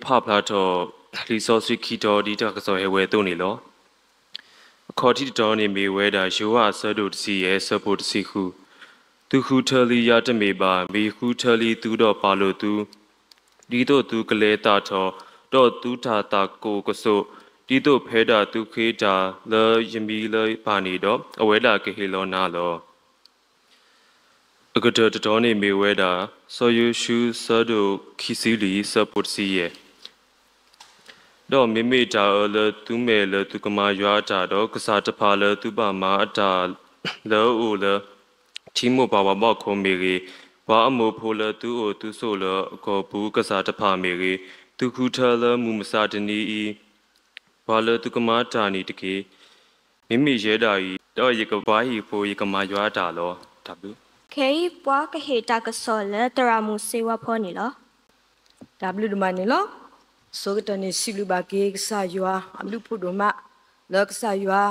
ဖးဖျါထီၣ် လံာ်စီဆှံခံတီၤ ဒ်တၢ်ကစီၣ်ဟဲဝဲအသိးန့ၣ်လီၤ. အခီၣ်ထံးတတီၤန့ၣ်မ့ၢ်ဝဲဒၣ် ယိၤဟၣ်အဆၢဒိၣ်တဆံယဲၢ် အဆၢဖိတဆံဃု, သုဃုထၢလံယၤတမ့ၢ်ဘၣ်, မ့ၢ်ယဃုထၢလံသုဒီးပာ်လိာ်သု, ဒ်သိးသုကလဲၤသၣ်ထီၣ်, ဒီးသုတၢ်သးကိးကစိး, ဒ်သိးဖဲဒၣ်သုဃ့တၢ်လၢယမံၤလၢပၢ်န့ၣ်ဒီး, အဝဲဒၣ်ကဟ့ၣ်လီၤနၤလီၤ. အကတၢၢ်တတီၤန့ၣ်မ့ၢ်ဝဲဒၣ် စီၤယိၤၡူ ဆၢဒိၣ်ခံဆံလွံၢ် ဆၢဖိတဆံယဲၢ်, ဒီးမ့မ့ၢ်တၢ်အၢလၢသုမဲာ်လၢသုကမၤယွၤအတၢ်ဒီး ကစၢ်တဖၣ်လၢသုဘၣ်မၤအတၢ်လၢအအိၣ်လၢ ထံမိၢ်ပှၢ်ဝၤဘီၣ်ခိၣ်မ့ၢ်ဂ့ၤ, ပှၤအမိၢ်ဖိလၢသုအိၣ်သုဆိးလၢအကီၢ်ပူၤကစၢ်တဖၣ်မ့ၢ်ဂ့ၤ, သုဃုထၢလၢမုၢ်မဆါတနံၤအံၤ ပှၤလၢသုကမၤတၢ်န့ၣ်တက့ၢ်. မ့မ့ၢ်ယဲဒၣ်အံၤ ဒီးယကဘါဟံၣ်အဃိ ယကမၤယွၤအတၢ်လီၤ. တၢ်ဘျုး. ခဲအံၤပှၤကဟ့ၣ်တၢ်ကစီၣ်လၢသရၣ်မုၣ်စ့ဝါဖီန့ၣ်လီၤ. တၢ်ဘျုးဒိၣ်မးန့ၣ်လီၤ. အဆိကတၢၢ်န့ၣ် စံးဘျုးဘၣ်က့ၤကစၢ်ယွၤအဘျုးဖှိၣ်ဒိၣ်မး လၢကစၢ်ယွၤ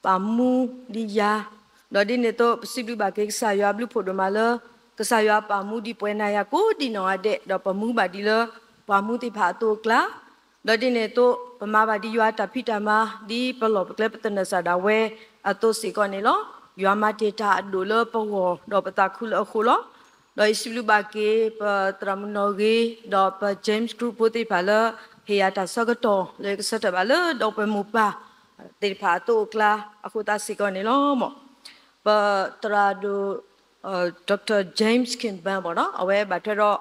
ပာ်မူဒံးယၤ, ဒီးဒ်န့ၣ်အသိး ပစံးဘျုးဘၣ်က့ၤကစၢ်ယွၤအဘျုးဖှိၣ်ဒိၣ်မးလၢ ကစၢ်ယွၤပာ်မူဒံးပဝဲနၤယၤကိးဒံးနီၢ်ဂၤဒဲး ဒီးပမူဘၣ်ဒံးလၢပှၤမူသ့ၣ်တဖၣ်အသိးအကျါ, ဒီးဒ်န့ၣ်အသိး ပမၤဘၣ်ဒံးယွၤတၢ်ဖံးတၢ်မၤ ဒ်ပလီၢ်ပကျဲပသနၢၣ်စၢ်ဒၣ်ဝဲအသိးစ့ၢ်ကီးန့ၣ်လီၤ. ယွၤမၤတ့ၢ်တၢ်အဒိၣ်လၢပဂီၢ်ဒီးပသးခုလၢအဃိလီၤ. ဒီးယစံးဘျုးဘၣ်က့ၤ ပသရၣ်မုၣ်နီၢ်ဂ့ၤ ဒီးပ James Group ဖိသ့ၣ်တဖၣ်လၢ ဟ့ၣ်ယၤတၢ်ဆၢကတီၢ်လၢယကဆၢထၢၣ်ဘၣ်လၢဒီပုၢ်ဝဲၢ်မိၢ်ပၢ်သ့ၣ်တဖၣ်အသိးအကျါအဃိသတးစ့ၢ်ကီးန့ၣ်လီၤ. ပသရၣ်ဒိၣ် Doctor James Kim Bun ဘၣ်နီၤ အဝဲဘၣ်ထွဲဒီး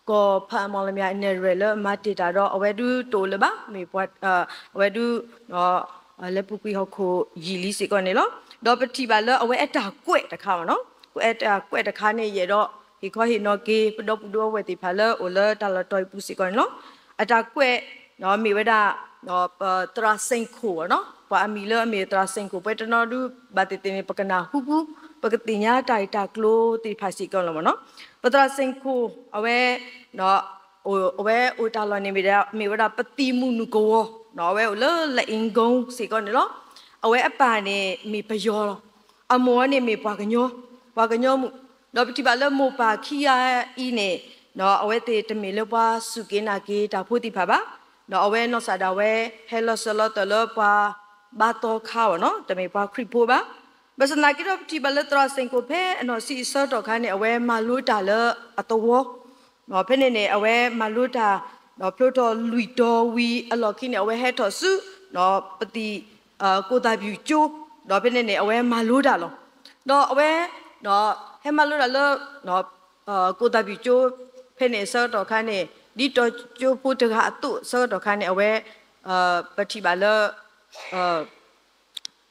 ကီၢ်ဖးအမီၣ်လမၠးအနဲၣ်ရွဲၣ်လၢအမၤတ့ၢ်တၢ်ဒီး အဝဲဒုးတအိၣ်လၢၤဘၣ် မ့ၢ်ပှၤ အဝဲဒုး လၢပူၤကွံာ်ဟီၣ်ခိၣ်ယံာ်လံစ့ၢ်ကီးန့ၣ်လီၤ. ဒီးပထံၣ်ဘၣ်လၢအဝဲအတၢ်ကွဲးတခါဘၣ်နီၤ အတၢ်ကွဲးတခါန့ၣ် ယအဲၣ်ဒိးဟ့ၣ်ခီဟ့ၣ်နီၤက့ၤ ပဒီပုၢ်ဒီဝဲၢ်သ့ၣ်တဖၣ်လၢအိၣ်လၢတၢ်လီၢ်တီၤအံၤပူၤစ့ၢ်ကီးန့ၣ်လီၤ. အတၢ်ကွဲး မ့ၢ်ဝဲဒၣ် ပသရၣ်စ့ၣ်ခိၣ်ဘၣ်နီၤ ပှၤအမံၤလၢအမ့ၢ်သရၣ်စ့ၣ်ခိၣ် ပှၤတနီၤဒုးဘၣ်သ့ၣ်သ့ၣ်န့ၣ် ပကနၢ်ဟူပူၤ ပကသ့ၣ်ညါတၢ်ဂ့ၢ်တၢ်ကျိၤသ့ၣ်တဖၣ်စ့ၢ်ကီးလီၤမ့ၢ်နီၤ. ပသရၣ်စ့ၣ်ခိၣ် အဝဲ အဝဲအိၣ်တၢ်လီၢ်န့ၣ် မ့ၢ်ဝဲဒၣ်ပသံၣ်မုၢ်နုာ်ကဝီၤ အဝဲအိၣ်လၢ လအ့ကီ စ့ၢ်ကီးန့ၣ်လီၤ. အဝဲအပၢ်န့ၣ်မ့ၢ်ပယီၤလီၤ. အမိၢ်န့ၣ်မ့ၢ်ပှၤကညီ ပှၤကညီမုၣ် ဒီးပထံၣ်ဘၣ်လၢမိၢ်ပၢ်ခံဂၤအံၤန့ၣ် အဝဲသ့ၣ်တမ့ၢ်လၢပှၤစူၢ်က့ၤနာ်က့ၤတၢ်ဖိသ့ၣ်တဖၣ်ဘၣ်. ဒီးအဝဲနီၢ်ကစၢ်ဒၣ်ဝဲ ဟဲလီၤစၢၤလီၤသွဲၣ်လၢပှၤဘါသီခါဘၣ်နီၤ တမ့ၢ်ပှၤခရံာ်ဖိဘၣ်. ဘၣ်ဆၣ်သနာ်က့ဒီး ပထံၣ်ဘၣ်လၢသရၣ်စ့ၣ်ခိၣ်ဖဲအနီၢ်ဆံးအဆၢကတီၢ်ခါန့ၣ် အဝဲမၤလိတၢ်လၢအသဝီ ဖဲန့ၣ်န့ၣ် အဝဲမၤလိတၢ် ဖျိထီၣ်လွံၢ်တီၤဝံၤအလီၢ်ခံန့ၣ် အဝဲဟဲထီၣ်ဆူ ပသံၣ် ကိၣ်သၣ်ပၠူၣ်ကၠိ ဒီးဖဲန့ၣ်န့ၣ် အဝဲမၤလိတၢ်လီၤ. ဒီးအဝဲ ဟဲမၤလိတၢ်လၢ ကိၣ်သၣ်ပၠူၣ်ကၠိ ဖဲန့ၣ်အဆၢကတီၢ်ခါန့ၣ် ဒ်တီၤကၠိဖိတဂၤအသိးအဆၢကတီၢ်ခါန့ၣ် အဝဲ ပထံၣ်ဘၣ်လၢ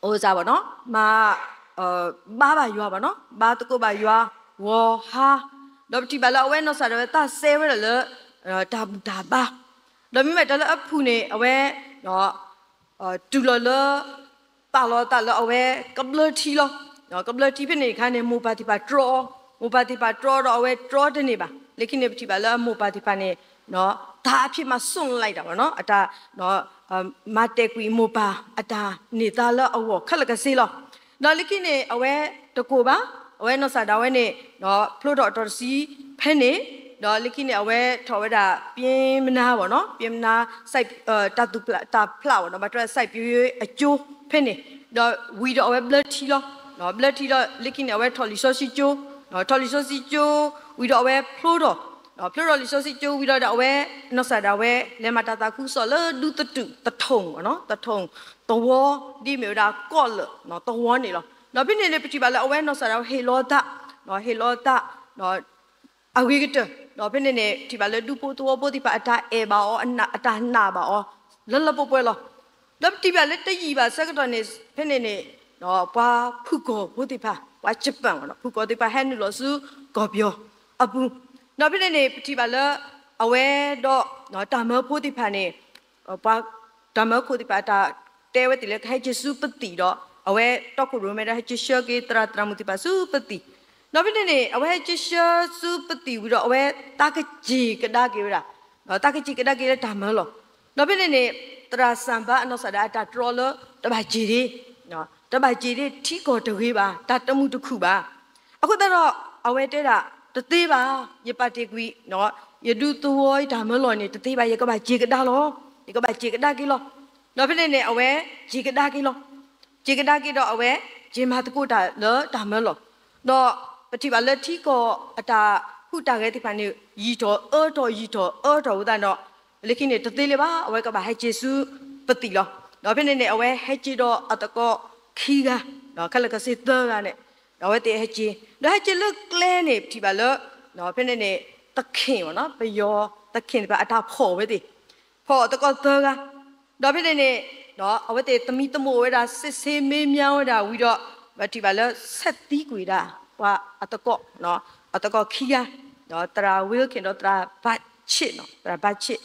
အိၣ်စ့ၢ်ဘၣ်နီၤ မၤ ဘါဘၣ်ယွၤဘၣ်နီၤ ဘါသကိးဘၣ်ယွၤ ဂီၤဟါ ဒီးပထံၣ်ဘၣ်လၢအဝဲနီၢ်ကစၢ်ဒၣ်ဝဲသးစဲဝဲဒၣ်လၢ တၢ်ဘူၣ်တၢ်ဘါ ဒီးမ့မ့ၢ်တၢ်လၢအဖုၣ်န့ၣ် အဝဲ တုၤလီၤလၢ ပာ်လီၤသးလၢအဝဲကဘျၢထံလီၤ. ကဘျၢထံဖဲန့ၣ်အခါန့ၣ် မိၢ်ပၢ်သ့ၣ်တဖၣ်တြီအီၤ, မိၢ်ပၢ်သ့ၣ်တဖၣ်တြီဒီးအဝဲတြီတန့ၢ်ဘၣ်. လၢခံန့ၣ် ပထံၣ်ဘၣ်လၢအမိၢ်ပၢ်သ့ၣ်တဖၣ်န့ၣ် တၢ်အဖံးမၤဆူၣ်လံတၢ်ဘၣ်နီၤ အတၢ် မၤတဲာ်ကွံာ်မိၢ်ပၢ်အတၢ်န့ၢ်သါလၢအဂီၢ်ခဲလၢာ်ခဲဆ့လီၤ. ဒီးလၢခံန့ၣ် အဝဲတကိၢ်ဘၣ်, အဝဲနီၢ်ကစၢ်ဒၣ်ဝဲန့ၣ် ဖျိထီၣ်အတီၤတဆံဖဲန့ၣ်, ဒီးလၢခံန့ၣ် အဝဲထီၣ်ဝဲဒၣ် ပျ့ၤမနါဘၣ်နီၤ, ပျ့ၤမနါ တၢ်သူၣ်ဖျးတၢ်ဖျးဘၣ်နီၤ, ဘၣ်ထွဲ စိုက်ပျိုးရေးအကျိ ဖဲန့ၣ်, ဒီးဝံၤဒီးအဝဲဘျၢထံလီၤ. ဘျၢထံဒီး လၢခံန့ၣ် အဝဲထီၣ်လံာ်စီဆှံကၠိ, ထီၣ်လံာ်စီဆှံကၠိ ဝံၤဒီးအဝဲဖျိထီၣ်, ဖျိထီၣ်လံာ်စီဆှံကၠိဝံၤဒီး အဝဲ နီၢ်ကစၢ်ဒၣ်ဝဲ လဲၤမၤတၢ်သးခုကစီၣ်လၢဒူသတူၣ်သထိၣ်, သထိၣ်သဝီ ဒ်မ့ၢ်ဝဲဒၣ်ကီၢ်လၢာ်သဝီန့ၣ်လီၤ. ဒီးဖဲန့ၣ်န့ၣ် ပထံၣ်ဘၣ်လၢအဝဲနီၢ်ကစၢ်ဒၣ်ဝဲဟ့ၣ်လီၤသး, ဟ့ၣ်လီၤသး အဂ့ၤကတၢၢ်, ဒီးဖဲန့ၣ်န့ၣ် ထံၣ်ဘၣ်လၢဒူဖိသဝီဖိသ့ၣ်တဖၣ် အတၢ်အဲၣ်ဘၣ်အီၤ အတၢ်နာ်ဘၣ်အီၤ လၢလၢပှဲၤပှဲၤလီၤ. ဒီးပထံၣ်ဘၣ်လၢတယံာ်ဘၣ်ဆၢကတီၢ်န့ၣ် ဖဲန့ၣ်န့ၣ် ပှၤဖုၣ်ကိာ်ဖိသ့ၣ်တဖၣ် ပှၤ Japan ဖုၣ်ကိာ်သ့ၣ်တဖၣ် ဟဲနုာ်လီၤဆူကီၢ်ပယီၤအပူၤ, ဒီးဖဲန့ၣ်န့ၣ် ပထံၣ်ဘၣ်လၢ အဝဲဒီး တၢ်မၢဖိသ့ၣ်တဖၣ်န့ၣ် ပှၤတၢ်မၢဖိသ့ၣ်တဖၣ် အတၢ်တဲဝဲသ့ၣ်လၢကဟဲက့ၤဆူပသံၣ်ဒီး အဝဲတီခိၣ်ရိၣ်မဲဒီး ဟဲက့ၤဆှၢက့ၤသရၣ်သရၣ်မုၣ်သ့ၣ်တဖၣ်ဆူပသံၣ်, ဒီးဖဲန့ၣ်န့ၣ် အဝဲဟဲက့ၤဆှၢဆူပသံၣ်ဝံၤဒီး အဝဲသးကစ့ၢ်ကဒါက့ၤဝဲဒၣ်, သးကစ့ၢ်ကဒါက့ၤလၢတၢ်မၢလီၤ. ဒီးဖဲန့ၣ်န့ၣ် သရၣ်စၣ်ဘါအနီၢ်ကစၢ်ဒၣ်အတၢ်တြီလၢ တဘၣ်က့ၤဒ့, တဘၣ်က့ၤဒ့ ထံကီၢ်တဂ့ၤဘၣ် တၢ်တမုာ်တခုၣ်ဘၣ်. အဃိသတးဒီး အဝဲတဲဒၣ် တသ့ဘၣ် ယပာ်တ့ၢ်ကွံာ် ယဒူသဝီယတၢ်မၢလီၤန့ၣ် တသ့ဘၣ်, ယကဘၣ်စံးကဒါလီၤ. ယကဘၣ်စံးကဒါက့ၤလီၤ. ဒီးဖဲန့ၣ်န့ၣ် အဝဲစံးကဒါက့ၤလီၤ. စံးကဒါက့ၤဒီးအဝဲ စံးမၤသကိးတၢ်လၢတၢ်မၢလီၤ. ဒီးပထံၣ်ဘၣ်လၢထံကီၢ်အတၢ်ဟူးတၢ်ဂဲၤသ့ၣ်တဖၣ်န့ၣ် ယံာ်ထီၣ်အၢထီၣ် ယံာ်ထီၣ်အၢထီၣ်ဝဲသတးဒီး လၢခံန့ၣ် တသ့လၢၤဘၣ်, အဝဲကဘၣ်ဟဲက့ၤဆူပသံၣ်လီၤ. ဒီးဖဲန့ၣ်န့ၣ် အဝဲဟဲက့ၤဒီးအသကိးခံဂၤ, ဒီးခဲလၢာ်ခဲဆ့သၢဂၤန့ၣ်, ဒီးအဝဲသ့ၣ်ဟဲက့ၤ, ဒီးဟဲက့ၤလၢကျဲန့ၣ် ပထံၣ်ဘၣ်လၢ ဖဲန့ၣ်န့ၣ် သခင်ဝဲနီၤ, ပယီၤသခင်တဖၣ်အတၢ်ဖီၣ်ဝဲသ့ၣ်, ဖီၣ်အသကိးသၢဂၤ, ဒီးဖဲန့ၣ်န့ၣ် အဝဲသ့ၣ်သမံသမိးဝဲဒၣ် စစ်ဆေးမေးမြန်းဝဲဒၣ်ဝံၤဒီး ပထံၣ်ဘၣ်လၢ ဆက်သံကွံာ်ဒၣ် ပှၤအသကိး, အသကိးခံဂၤ, သရၣ် Wilkin ဒီးသရၣ် Batchit နီၤ, သရၣ် Batchit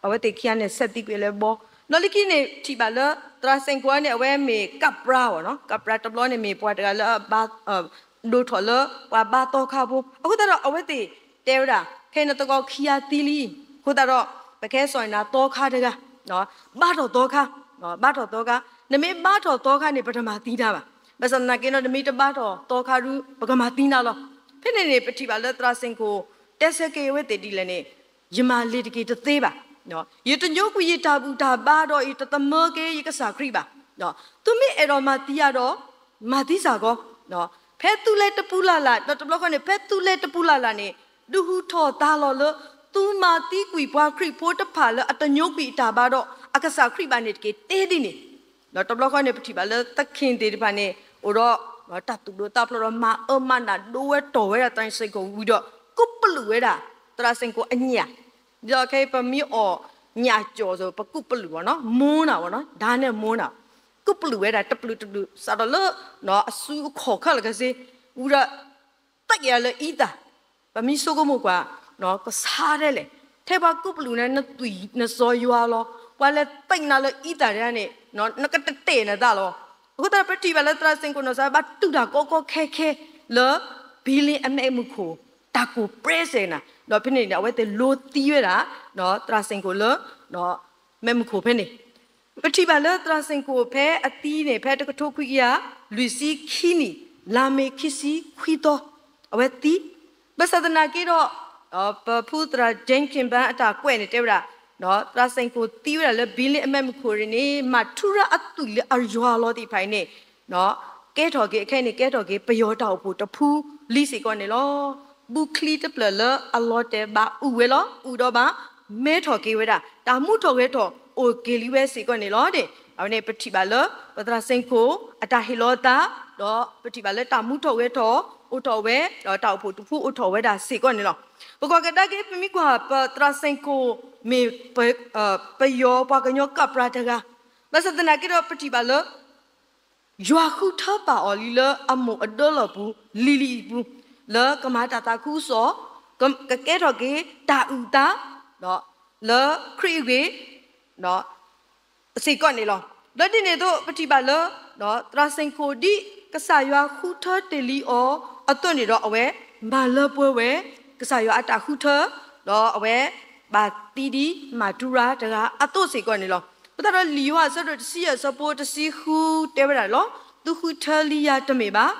အဝဲသ့ၣ်ခံဂၤန့ၣ်ဆက်သံကွံာ်လၢဘီ, ဒီးလၢခံန့ၣ် ထံၣ်ဘၣ်လၢ သရၣ်စ့ၣ်ကိၣ်န့ၣ် အဝဲမ့ၢ်ကးပြါဝဲနီၤ, ကးပြါတဘျီန့ၣ်မ့ၢ်ပှၤတဂၤလၢ ဒိၣ်ထီၣ်လၢပှၤဘါသီခါဖိ, အဃိသတးဒီးအဝဲသ့ၣ်တဲဝဲဒၣ် ခဲအံၤန့ၣ်သကိးခံဂၤသံလံ, အဃိသတးဒီး ပကဟဲစိာ်နၤသီခါတဂၤ, ဘါထီၣ်သီခါ, ဘါထီၣ်သီခါ, နမ့ၢ်ဘါထီၣ်သီခါန့ၣ် ပတမၤသံတၢ်ဘၣ်, ဘၣ်ဆၣ်သနာ်က့ဒီး နမ့ၢ်တဘါထီၣ်သီခါဒုး ပကမၤသံနၤလီၤ. ဖဲန့ၣ်န့ၣ် ပထံၣ်ဘၣ်လၢသရၣ်စ့ၣ်ကိၣ် တဲဆၢက့ၤအဝဲသ့ၣ်ဒ်လဲၣ်န့ၣ် ယမၤလ့ၤတက့ၤတသ့ဘၣ်. ယတညိကွံာ်ယတၢ်ဘူၣ်တၢ်ဘါဒီး ယတသမၢက့ၤယကစၢ်ခရံာ်ဘၣ်. သုမ့ၢ်အဲၣ်ဒိးမၤသံယၤဒီး မၤသံစ့ၢ်ကီး, ဖဲသုလဲၤတပူၤလၢ်လၢ်, ဒီးတဘျီဃီန့ၣ် ဖဲသုလဲၤတပူၤလၢ်လၢ်န့ၣ် ဒုးဟူးထီၣ်သါလီၤလၢ သုမၤသံကွံာ်ပှၤခရံာ်ဖိတဖၣ်လၢအတညိကွံာ်အတၢ်ဘါဒီး အကစၢ်ခရံာ်ဘၣ်န့ၣ်တက့ၢ် တဲဒ်န့ၣ်, ဒီးတဘျီဃီန့ၣ် ပထံၣ်ဘၣ်လၢသခင်သ့ၣ်တဖၣ်န့ၣ် အိၣ်ဒီးတၢ်သူၣ်ဒိၣ်သးဖျိးဒီး မၤအၢမၤနးဒိဝဲတီၢ်ဝဲဒၣ်သရၣ်စ့ၣ်ကိၣ်ဝံၤဒီး ကူးပလူးဝဲဒၣ် သရၣ်စ့ၣ်ကိၣ်အညၣ်, ဒီးခဲအံၤပမ့ၢ်အီၣ်ညၣ်ကၠီၣ်သိး ပကူးပလူးဝဲနီၤ, မူနၤဝဲနီၤ, ဒါနဲ့မူနၤ, ကူးပလူးဝဲဒၣ်တပျုာ်တပျုာ် စးထီၣ်လၢ အစုအခီၣ်ခဲလၢာ်ခဲဆ့ ဝံၤဒီး သးက့ၤလၢအံသၣ်, ပမ့ၢ်ဆိကမိၣ်ကွၢ် ကဆါဒ်လဲၣ်, ထဲပှၤကူးပလူးန့ၣ် နသွံၣ်နစီၤယွၤလီၤ, ပှၤလဲၤသ့ၣ်နၤလၢအံသၣ်တဂၤန့ၣ် နကတတဲာ်နသးလီၤ. အဃိသတးဒီး ပထံၣ်ဘၣ်လၢသရၣ်စ့ၣ်ကိၣ်နီၢ်စၢ် ဘၣ်တူၢ်တၢ်ကီကီခဲခဲလၢ ဘံလ့အမဲးမုၢ်ခိၣ် တၢ်ကိၢ်ပြဲစဲးနၤ, ဒီးဖဲန့ၣ်န့ၣ် အဝဲသ့ၣ်လိသံဝဲဒၣ် သရၣ်စ့ၣ်ကိၣ်လၢ မဲးမုၢ်ခိၣ်ဖဲန့ၣ် ပထံၣ်ဘၣ်လၢသရၣ်စ့ၣ်ကိၣ်ဖဲအသံန့ၣ် ဖဲတကထိခွံကယၤလွံၢ်ဆံခံနံၣ် လါမ့ၤခံဆံခွံသီ အဝဲသံ, ဘၣ်ဆၣ်သနာ်က့ဒီး ပဖုသရၣ် Jenkins ဘၣ်အတၢ်ကွဲးန့ၣ်တဲဝဲဒၣ် သရၣ်စ့ၣ်ကိၣ်သံဝဲဒၣ်လၢဘံလ့အမဲးမုၢ်ခိၣ်န့ၣ် မၤထူရၤအသွံၣ်လၢအယွၤလီၤသ့ၣ်တဖၣ်အံၤန့ၣ် ကဲထီၣ်က့ၤ အခဲအံၤန့ၣ် ကဲထီၣ်က့ၤ ပယီၤတၢ်အိၣ်ဖှိၣ်တဖုလံစ့ၢ်ကီးန့ၣ်လီၤ. ဘုချံတဖျၢၣ်လၢအလီၤတဲာ်ဘၣ်အုၣ်ဝဲလီၤ. အုၣ်ဒီးဘၣ် မဲထီၣ်က့ၤဝဲဒၣ် တၢ်မူထီၣ်ဂဲၤထီၣ်အိၣ်က့ၤလံဝဲစ့ၢ်ကီးန့ၣ်လီၤ. အဝဲန့ၣ် ပထံၣ်ဘၣ်လၢ ပသရၣ်စ့ၣ်ကိၣ် အတၢ်ဟ့ၣ်လီၤအသး ဒီးပထံၣ်ဘၣ်လၢတၢ်မူထီၣ်ဂဲၤထီၣ်အိၣ်ထီၣ်ဝဲ ဒီးတၢ်အိၣ်ဖှိၣ်တဖုအိၣ်ထီၣ်ဝဲဒၣ်စ့ၢ်ကီးန့ၣ်လီၤ. ပကွၢ်ကဒါက့ၤ ပမ့ၢ်ကွၢ် ပသရၣ်စ့ၣ်ကိၣ် မ့ၢ် ပယီၤပှၤကညီကးပြါတဂၤ, ဘၣ်ဆၣ်သနာ်က့ဒီး ပထံၣ်ဘၣ်လၢ ယွၤဃုထၢပာ်အီၤလံလၢအမိၢ်အဒၢလီၢ်ပူၤ လံၤလံၤအပူၤ, လၢကမၤတၢ်သးခုကစီၣ်, ကကဲထီၣ်က့ၤတၢ်အုၣ်အသး လၢခရံာ်အဂ့ၢ် စ့ၢ်ကီးန့ၣ်လီၤ. ဒီးဒ်န့ၣ်အသိး ပထံၣ်ဘၣ်လၢ သရၣ်စ့ၣ်ကိၣ် ဒ်ကစၢ်ယွၤဃုထၢတ့ၢ်လံအီၤအသိးန့ၣ်ဒီး အဝဲမၤလၢပှဲၤဝဲ ကစၢ်ယွၤအတၢ်ဃုထၢ, ဒီးအဝဲဘၣ်သံဒ်မၤထူရၤတဂၤအသိးစ့ၢ်ကီးန့ၣ်လီၤ. အဃိသတးဒီး လံာ်ယိၤဟၣ်အဆၢဒိၣ်တဆံယဲၢ်အဆၢဖိတဆံဃုတဲဝဲဒၣ်လီၤ. သုဃုထၢလံယၤတမ့ၢ်ဘၣ်.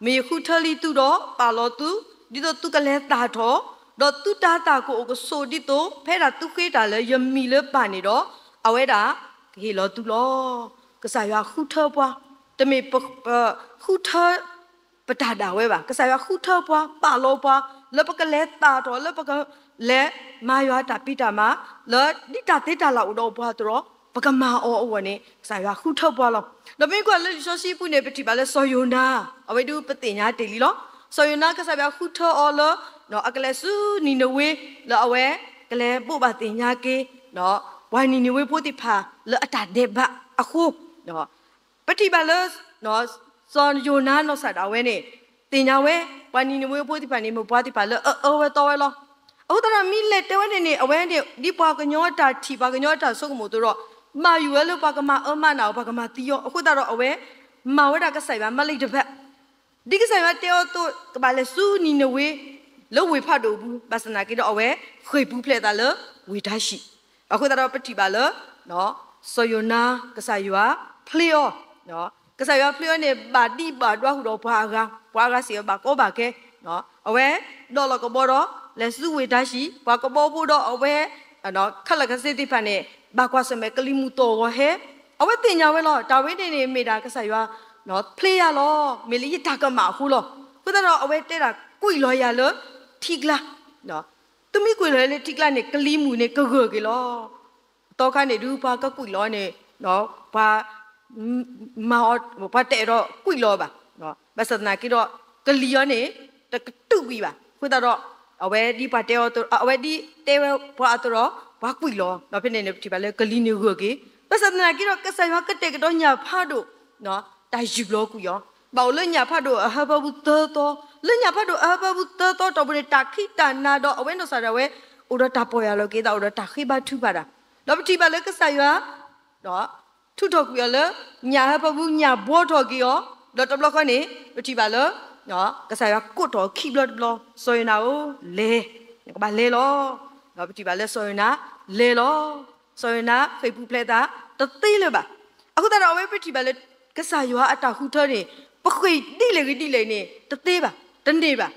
မ့ၢ်ယဃုထၢလံသုဒီး ပာ်လီၤသု ဒ်သိးသုကလဲၤသၣ်ထီၣ်, ဒီးသုတၤသၣ်ကအိၣ်ကဆိးဒ်သိး ဖဲဒၣ်သုဃ့တၢ်လၢယမံၤလၢပၢ်န့ၣ်ဒီး အဝဲဒၣ်ကဟ့ၣ်လီၤသုလီၤ. ကစၢ်ယွၤဃုထၢပှၤ, တမ့ၢ်ပဃုထၢ ပတၢ်ဒၣ်ဝဲဘၣ်. ကစၢ်ယွၤဃုထၢပှၤ ပာ်လီၤပှၤ လၢပကလဲၤသၣ်ထီၣ် လၢပကလဲၤမၤယွၤတၢ်ဖံးတၢ်မၤ လၢဒ်တၢ်သ့တၢ်လၢ်အိၣ်ဒီးပှၤအသိးဒီး ပကမၤအီၤအဂီၢ်န့ၣ် ကစၢ်ယွၤဃုထၢပှၤလီၤ. ဒီးမ့ၢ်ကွၢ်လၢလံာ်စီဆှံပူၤန့ၣ် ပထံၣ်ဘၣ်လၢ စီၤယိၤနါ အဝဲဒၣ်ပသ့ၣ်ညါတ့ၢ်လံလီၤ. စီၤယိၤနါ ကစၢ်ယွၤဃုထၢအီၤလၢ အကလဲၤဆူနံၤနဝ့ လၢအဝဲကလဲၤဘိးဘၣ်သ့ၣ်ညါက့ၤ ပှၤနံၤနဝ့ဖိသ့ၣ်တဖၣ်လၢအတၢ်ဒဲးဘးအဃိ ပထံၣ်ဘၣ်လၢ စီၤယိၤနါနီၢ်ကစၢ်ဒၣ်ဝဲန့ၣ် သ့ၣ်ညါဝဲ ပှၤနံၤနဝ့ဖိသ့ၣ်တဖၣ်န့ၣ် မ့ၢ်ပှၤသ့ၣ်တဖၣ်လၢအအၢဝဲသီဝဲလီၤ. အဃိသတးဒီး မ့ၢ်လဲၤတဲဝဲန့ၣ်န့ၣ် အဝဲန့ၣ် ဒ်ပှၤကညီအတၢ်ထံၣ် ပှၤကညီအတၢ်ဆိကမိၣ်အသိးဒီး မၤယုာ်ဝဲလၢပှၤကမၤအၢမၤနးအီၤ ပှၤကမၤသံအီၤ အဃိသတးဒီးအဝဲ မၤဝဲဒၣ်ကစၢ်ယွၤမၢလံတဖၣ် ဒ်ကစၢ်ယွၤတဲအီၤအသိး ကဘၣ်လဲၤဆူနံၤနဝ့ လၢဝ့ၢ်ဖးဒိၣ်အပူၤ ဘၣ်ဆၣ်သနာ်က့ဒီး အဝဲဃ့ၢ်ပူၤဖျဲးအသးလၢဝ့ၢ်တၤၡံး. အဃိသတးဒီးပထံၣ်ဘၣ်လၢ စီၤယိၤနါ ကစၢ်ယွၤဖျ့အီၤ, ကစၢ်ယွၤဖျ့အီၤန့ၣ် ဘၣ်ဒံးဘၣ်ဒွါဃုာ်ဒီးပှၤအဂၤ, ပှၤအဂၤစံးအီၤဘၣ်ကီဘၣ်ခဲ, အဝဲဒီးလီၤကဘီဒီး တၢ်စုဝ့ၢ်တၢ်ဆံၣ် ပှၤကဘီဖိဒီးအဝဲ ခဲလၢာ်ခဲဆ့သ့ၣ်တဖၣ်န့ၣ် ဘၣ်ကွၢ်ဆၢၣ်မဲာ်ကလံၤမုၢ်သီၣ်ဂီၤဟဲ, အဝဲသ့ၣ်ညါဝဲလီၤ. တၢ်ဝဲန့ၣ်န့ၣ် မ့ၢ်ဒၣ်ကစၢ်ယွၤ ဖျ့ယၤလီၤ, မ့ၢ်လၢယတၢ်ကမၣ်အဃိလီၤ. အဃိသတးဒီး အဝဲတဲဒၣ်ကွံာ်လီၤယၤလၢထံကျါ, သုမ့ၢ်ကွံာ်လီၤယၤလၢထံကျါန့ၣ် ကလံၤမုၢ်န့ၣ်ကဂၢၢ်က့ၤလီၤ. အသီခါန့ၣ်ဒုး ပှၤကကွံာ်လီၤန့ၣ် ပှၤ မၤအီၤ ပှၤတအဲၣ်ဒိးကွံာ်လီၤဘၣ်. ဘၣ်ဆၣ်သနာ်က့ဒီး ကလံၤအီၤန့ၣ် တကတူၢ်ကွံာ်ဘၣ်. အဃိသတးဒီး အဝဲဒ်ပှၤတဲအီၤ အဝဲဒ်တဲဝဲပှၤအသိးဒီး ပှၤကွံာ်လီၤ. ဒီးဖဲန့ၣ်န့ၣ် ပထံၣ်ဘၣ်လၢကလံၤန့ၣ်ဂၢၢ်က့ၤ. ဘၣ်ဆၣ်သနာ်က့ဒီး ကစၢ်ယွၤကတဲာ်ကတီၤညၣ်ဖးဒိၣ် တၢ်ယုၢ်ဘျီကွံာ်အီၤ, ဘၣ်အိၣ်လၢညၣ်ဖးဒိၣ်အဟၢဖၢပူၤသၢသီ, လၢညၣ်ဖးဒိၣ်အဟၢဖၢပူၤသၢသီတီၢ်ပူၤန့ၣ် တၢ်ခံးတၢ်နၤဒီး အဝဲနီၢ်ကစၢ်ဒၣ်ဝဲ အိၣ်ဒီးတၢ်ပီၢ်ယၢ်လီၤက့ၤသး အိၣ်ဒီးတၢ်ဃ့ဘါထုကဖၣ်တၢ်, ဒီးပထံၣ်ဘၣ်လၢကစၢ်ယွၤ ထုးထီၣ်ကွံာ်အီၤလၢ ညၣ်ဟၢဖၢပူၤ ညၣ်ဘှီထီၣ်က့ၤအီၤ, ဒီးတဘျီဃီန့ၣ် ပထံၣ်ဘၣ်လၢ ကစၢ်ယွၤကိးထီၣ်ခံဘျီတဘျီ, စီၤယိၤနါဧၢ, လဲၤ, နကဘၣ်လဲၤလီၤ. ဒီးပထံၣ်ဘၣ်လၢစီၤယိၤနါလဲၤလီၤ. စီၤယိၤနါဃ့ၢ်ပူၤဖျဲးသးတသ့လၢၤဘၣ်. အဃိသတးဒီး အဝဲပထံၣ်ဘၣ်လၢ ကစၢ်ယွၤအတၢ်ဃုထၢန့ၣ် ပဃ့ၢ်ဒ်လဲၣ်ဂ့ၤဒ်လဲၣ်န့ၣ် တသ့ဘၣ်, တန့ၢ်ဘၣ်.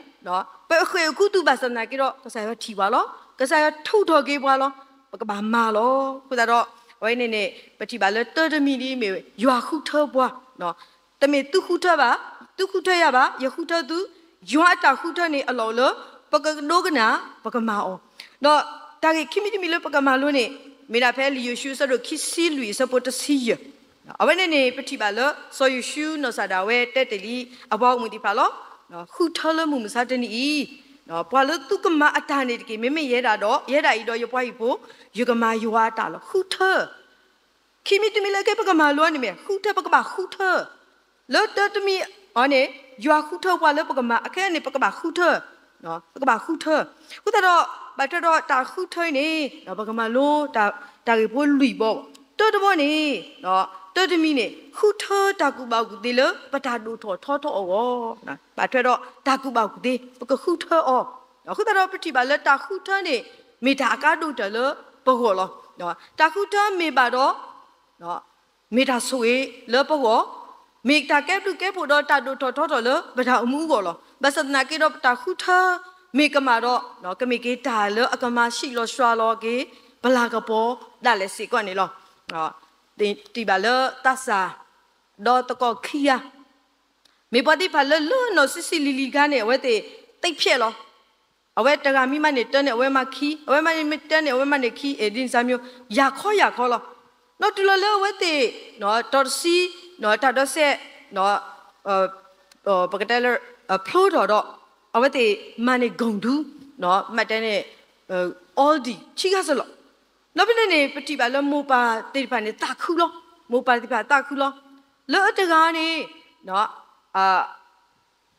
ပဃ့ၢ်အခူသူၣ်ဘၣ်ဆၣ်သနာ်က့ဒီး ကစၢ်ယွၤထံၣ်ပှၤလီၤ. ကစၢ်ယွၤထုးထီၣ်က့ၤပှၤလီၤ. ပကဘၣ်မၤလီၤ. အဃိသတးဒီး အဝဲန့ၣ်န့ၣ် ပထံၣ်ဘၣ်လၢတၢတမံၤဒ်အမ့ၢ် ယွၤဃုထၢပှၤ တမ့ၢ်သုဃုထၢဘၣ်, သုဃုထၢယၤဘၣ်, ယဃုထၢသု, ယွၤအတၢ်ဃုထၢန့ၣ်အလီၢ်အိၣ်လၢ ပကဒိကနၣ်, ပကမၤအီၤ. ဒီးတၢ်ဂ့ၢ်ခံမံၤတမံၤလၢပကမၤလိန့ၣ် မ့ၢ်ဒၣ်ဖဲလံာ်ယိၤၡူအဆၢဒိၣ်ခံဆံလွံၢ်အဆၢဖိတဆံယဲၢ်, အဝဲန့ၣ်န့ၣ် ပထံၣ်ဘၣ်လၢစီၤယိၤၡူနီၢ်ကစၢ်ဒၣ်ဝဲတဲတ့ၢ်လံ အပှၤဂီၢ်မုၢ်သ့ၣ်တဖၣ်လီၤ. ဃုထၢလၢမုၢ်မဆါတနံၤအံၤ, ပှၤလၢသုကမၤအတၢ်န့ၣ်တက့ၢ်. မ့မ့ၢ်ယဲဒၣ်ဒီး ယဲဒၣ်အံၤဒီးယပှၤဟံၣ်ဖိ ယကမၤယွၤအတၢ်လီၤ. ဃုထၢ ခံမံၤတမံၤလၢအကဲပကမၤလိန့ၣ်မ့ၢ် ဃုထၢ, ပကဘၣ်ဃုထၢ. လၢတၢတမံၤအံၤန့ၣ် ယွၤဃုထၢပှၤလၢပကမၤ, အခဲအံၤန့ၣ် ပကဘၣ်ဃုထၢ, ပကဘၣ်ဃုထၢ. အဃိသတးဒီး ဘၣ်ထွဲဒီးတၢ်ဃုထၢအံၤန့ၣ် ပကမၤလိ တၢ်ဂ့ၢ်ဖိလွံၢ်ဘီ, တၢတဘီန့ၣ် တၢတမံၤန့ၣ် ဃုထၢတၢ်ကူၣ်ဘၣ်ကူၣ်သ့လၢ ပတၢ်ဒိၣ်ထီၣ်ထီထီၣ်အဂီၢ်, ဘၣ်ထွဲဒီးတၢ်ကူၣ်ဘၣ်ကူၣ်သ့ ပကဃုထၢအီၤ. အဃိသတးဒီး ပထံၣ်ဘၣ်လၢတၢ်ဃုထၢန့ၣ် မ့ၢ်တၢ်အကါဒိၣ်တၢၢ်လၢပဂီၢ်လီၤ. တၢ်ဃုထၢမ့ၢ်ဘၣ်ဒီး မ့ၢ်တၢ်ဆိၣ်ဂ့ၤလၢပဂီၢ်, မ့ၢ်တၢ်ကဲဘျုးကဲဖှိၣ်ဒီးတၢ်ဒိၣ်ထီၣ်ထီထီၣ်လၢပတၢ်အိၣ်မူအဂီၢ်လီၤ. ဘၣ်ဆၣ်သနာ်က့ဒီး ပတၢ်ဃုထၢမ့ၢ်ကမၣ်ဒီး ကမ့ၢ်က့ၤတၢ်လၢအကမၤဆံးလီၤစှၤလီၤက့ၤ ပလၤကပီၤဒၣ်လဲာ်စ့ၢ်ကီးန့ၣ်လီၤ. ပထံၣ်ဘၣ်လၢသးစၢ် ဒီးသကိးခံဂၤ မ့ၢ်ပှၤသ့ၣ်တဖၣ်လၢလၢနီၢ်ဆံးဆံးလံၤလံၤတခါန့ၣ် အဝဲသ့ၣ်သ့ၣ်ဖျဲးလီၤ. အဝဲတဂၤမ့ၢ်မၤန့ၣ်တၢ်န့ၣ် အဝဲမၤခံ, အဝဲမၤန့ၣ်မ့ၢ်တၢ်န့ၣ် အဝဲမၤန့ၣ်ခံ, အဲၣ်ဒ်န့ၣ်စၢ်မၠိ ယၤခီယၤခီလီၤ. နီၢ်တုၤလီၤလၢအဝဲသ့ၣ် တီၤတဆံ တၢ်ဒိးစဲး ပကတဲလၢ ဖျိထီၣ်ဒီး အဝဲသ့ၣ်မၤန့ၢ် ကိၣ်ဒူ မ့ၢ်တဲန့ၣ် Aldi ခံဂၤစ့ၢ်လီၤ. ဒီးဖဲန့ၣ်န့ၣ် ပထံၣ်ဘၣ်လၢမိၢ်ပၢ်သ့ၣ်တဖၣ်န့ၣ် သးခုလီၤ. မိၢ်ပၢ်သ့ၣ်တဖၣ်သးခုလီၤ. လၢအတဂၤန့ၣ်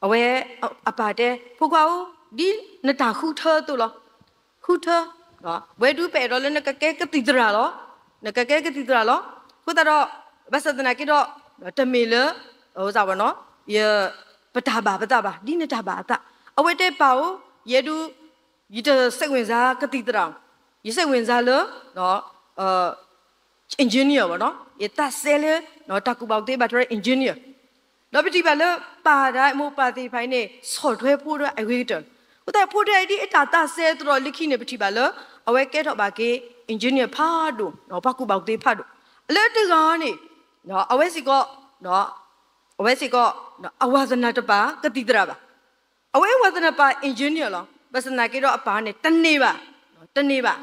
အဝဲအပၢ်တဲ ဖိခွါဧၢ, ဒ်နတၢ်ဃုထၢအသိးလီၤ. ဃုထၢ, ဝဲဒုးပအဲၣ်ဒိးလၢနကကဲကသံၣ်သရၣ်လီၤ. နကကဲကသံၣ်သရၣ်လီၤ. အဃိသတးဒီး ဘၣ်ဆၣ်သနာ်က့ဒီး တမ့ၢ်လၢ ပတၢ်ဘၣ်ပသးဘၣ်, ဒ်နတၢ်ဘၣ်အသး. အဝဲတဲပၢ်ဧၢ, ယဲဒုး ယတစိတ်ဝင်စားကသံၣ်သရၣ်, ယစိတ်ဝင်စားလၢ engineer ဘၣ်နီၤ, ယသးစဲလၢ တၢ်ကူၣ်ဘၣ်ကူၣ်သ့ဘၣ်ထွဲ engineer. ဒီးပထံၣ်ဘၣ်လၢပၢ်ဒီးမိၢ်ပၢ်သ့ၣ်တဖၣ်အံၤန့ၣ် ဆီၣ်ထွဲဖိဒၣ်အဂ့ၤကတၢၢ်, အဃိသတးဖိဒၣ်အံၤဒ်အတၢ်သးစဲအသိးဒီး လၢခံန့ၣ် ပထံၣ်ဘၣ်လၢ အဝဲကဲထီၣ်ဘၣ်က့ၤ engineer ဖးဒိၣ်, ပှၤကူၣ်ဘၣ်ကူၣ်သ့ဖးဒိၣ်. လၢတဂၤန့ၣ် အဝဲစ့ၢ်ကီး အဝဲစ့ၢ်ကီး အဝၤသနာ်တပာ်ကသံၣ်သရၣ်ဘၣ်. အဝဲအဝၤသနာ်ပာ် engineer လီၤ. ဘၣ်ဆၣ်သနာ်က့ဒီးအပၢ်န့ၣ် တန့ၢ်ဘၣ်, တန့ၢ်ဘၣ်.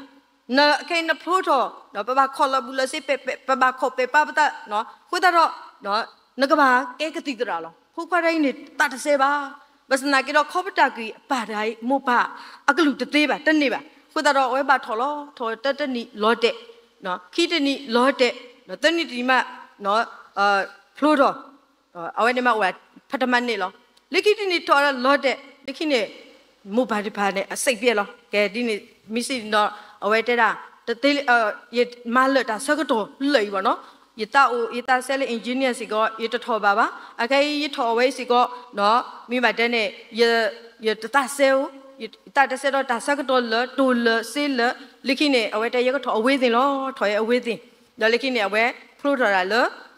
ခဲအံၤနဖျိထီၣ် ပဘၣ်ခီၣ်လီၤဘူးလီၤစ့ ပဘၣ်ခီၣ်ပဲာ်ပာ်ပသး, အဃိသတးဒီး နကဘၣ်ကဲကသံၣ်သရၣ်လီၤ. ဖိခွါတဂၤအံၤန့ၣ် သးတစဲဘၣ်. ဘၣ်ဆၣ်သနာ်က့ဒီး ခီပတာ်ကွံာ်အပၢ်တဂၤအံၤ မိၢ်ပၢ်အကလုၢ်တသ့ဘၣ်, တန့ၢ်ဘၣ်. အဃိသတးဒီး အဝဲဘၣ်ထီၣ်လီၤ, ထီၣ်တၢတနံၣ်လီၤတဲာ်, ခံတနံၣ်လီၤတဲာ်, သၢနံၣ်တနံၣ်မး ဖျိထီၣ် အဝဲန့ၣ်မးအိၣ်ဖးတမၢ်န့ၣ်လီၤ. လၢခံတနံၣ်ထီၣ်လီၤတဲာ်, လၢခံန့ၣ် မိၢ်ပၢ်တဖၣ်န့ၣ် အစိတ်ပျက်လီၤ. ကဲဒ်န့ၣ် မ့ၢ်စံးဒီး အဝဲတဲဒၣ် တသ့, ယမၤလၢာ်တၢ်ဆၢကတီၢ်လၢာ်အံၤဘၣ်နီၤ, ယသးအိၣ် ယသးစဲလၢ engineer စ့ၢ်ကီး ယတထီၣ်ဘၣ်ဘၣ်. အခဲအံၤ ယထီၣ်အဝဲအံၤစ့ၢ်ကီး မ့ၢ်ဘၣ်တဲန့ၣ် ယတသးစဲဧိၤ, ယသးတစဲဒီးတၢ်ဆၢကတီၢ်လၢာ် တိၢ်လၢာ်စ့လၢာ်, လၢခံန့ၣ် အဝဲတဲယကထီၣ်အဝ့ၢ်သ့ၣ်လီၤ, ထီၣ်အဝ့ၢ်သ့ၣ်, ဒီးလၢခံန့ၣ် အဝဲဖျိထီၣ်ဒၣ်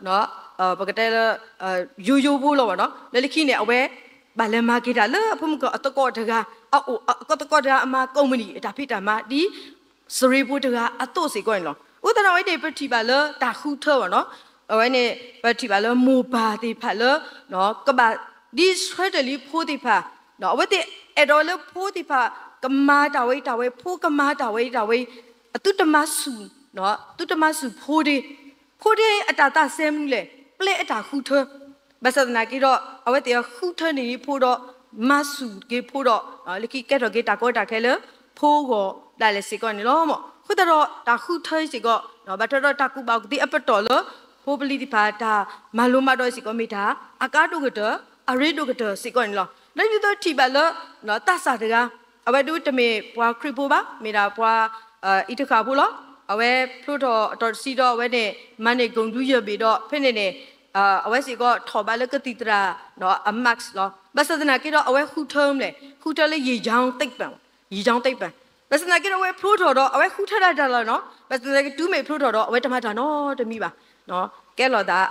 လၢ ပကတဲလၢ ယိယိဖိလီၤဘၣ်နီၤ, လၢလၢခံန့ၣ် အဝဲ ဘၣ်လဲၤမၤက့ၤတၢ်လၢအဖိမုၣ်ကီၢ်အသကိးတဂၤ, အအိၣ်အသကိးတဂၤအမၤကိးမုၢ်နံၤ အတၢ်ဖံးတၢ်မၤဒ်စရ့ဖိတဂၤအသိးစ့ၢ်ကီးန့ၣ်လီၤ. အဃိသတးဒီးအဝဲန့ၣ် ပထံၣ်ဘၣ်လၢတၢ်ဃုထၢဘၣ်နီၤ, အဝဲန့ၣ် ပထံၣ်ဘၣ်လၢမိၢ်ပၢ်သ့ၣ်တဖၣ်လၢ ကဘၣ်ဒ်ဆၢတဲာ်လံဖိသ့ၣ်တဖၣ်, အဝဲသ့ၣ်အဲၣ်ဒိးလၢဖိသ့ၣ်တဖၣ် ကမၤတၢ်ဝဲအံၤတၢ်ဝဲ, ဖိကမၤတၢ်ဝဲအံၤတၢ်ဝဲ, အသုတမၤဆူၣ်, သုတမၤဆူၣ်ဖိဒ့, ဖိဒ့အတၢ်သးစဲမနုၤလဲၣ်, ပျဲအတၢ်ဃုထၢ ဘၣ်ဆၣ်သနာ်က့ဒီး အဝဲသ့ၣ်ဃုထၢန့ၢ်ဖိဒီး မၤဆူၣ်က့ၤဖိဒီး လၢခံကဲထီၣ်က့ၤတၢ်ကီတၢ်ခဲလၢ ဖိဂီၢ်ဒၣ်လဲာ်စ့ၢ်ကီးန့ၣ်လီၤ. အဃိသတးဒီးတၢ်ဃုထၢစ့ၢ်ကီး ဘၣ်ထွဲဒီးတၢ်ကူၣ်ဘၣ်ကူၣ်သ့အပတီၢ်လၢ ဖိပလံၤသ့ၣ်တဖၣ်တၢ်မၤလိမၤဒိးစ့ၢ်ကီး မ့ၢ်တၢ်အကါဒိၣ်ကတၢၢ် အရ့ဒိၣ်ကတၢၢ်စ့ၢ်ကီးန့ၣ်လီၤ. ဒီးဒ်သိးထံၣ်ဘၣ်လၢ သးစၢ်တဂၤ အဝဲဒၣ်တမ့ၢ်ပှၤခရံာ်ဖိဘၣ်, မ့ၢ်ဒၣ်ပှၤအံၤတဃၣ်ဖိလီၤ. အဝဲဖျိထီၣ်အတီၤတဆံဒီး အဝဲန့ၣ် မၤန့ၢ် ကိၣ်ဒူယၢၢ်ဘ့ၣ်ဒီး ဖဲန့ၣ်န့ၣ် အဝဲစ့ၢ်ကီးထီၣ်ဘးလၢကသံၣ်သရၣ် အ marks လီၤ. ဘၣ်ဆၣ်သနာ်က့ဒီး အဝဲဃုထၢမနုၤလဲၣ်, ဃုထၢလၢ ရေကြောင်းသိပ္ပံ, ရေကြောင်းသိပ္ပံ. ဘၣ်ဆၣ်သနာ်က့ဒီး အဝဲဖျိထီၣ်ဒီး အဝဲဃုထၢဒၣ်တၢ်လီၤနီၤ, ဘၣ်ဆၣ်သနာ်က့ တုၤမ့ၢ်ဖျိထီၣ်ဒီး အဝဲတမၤတၢ်နီတမံၤဘၣ်, ကဲလီၤသး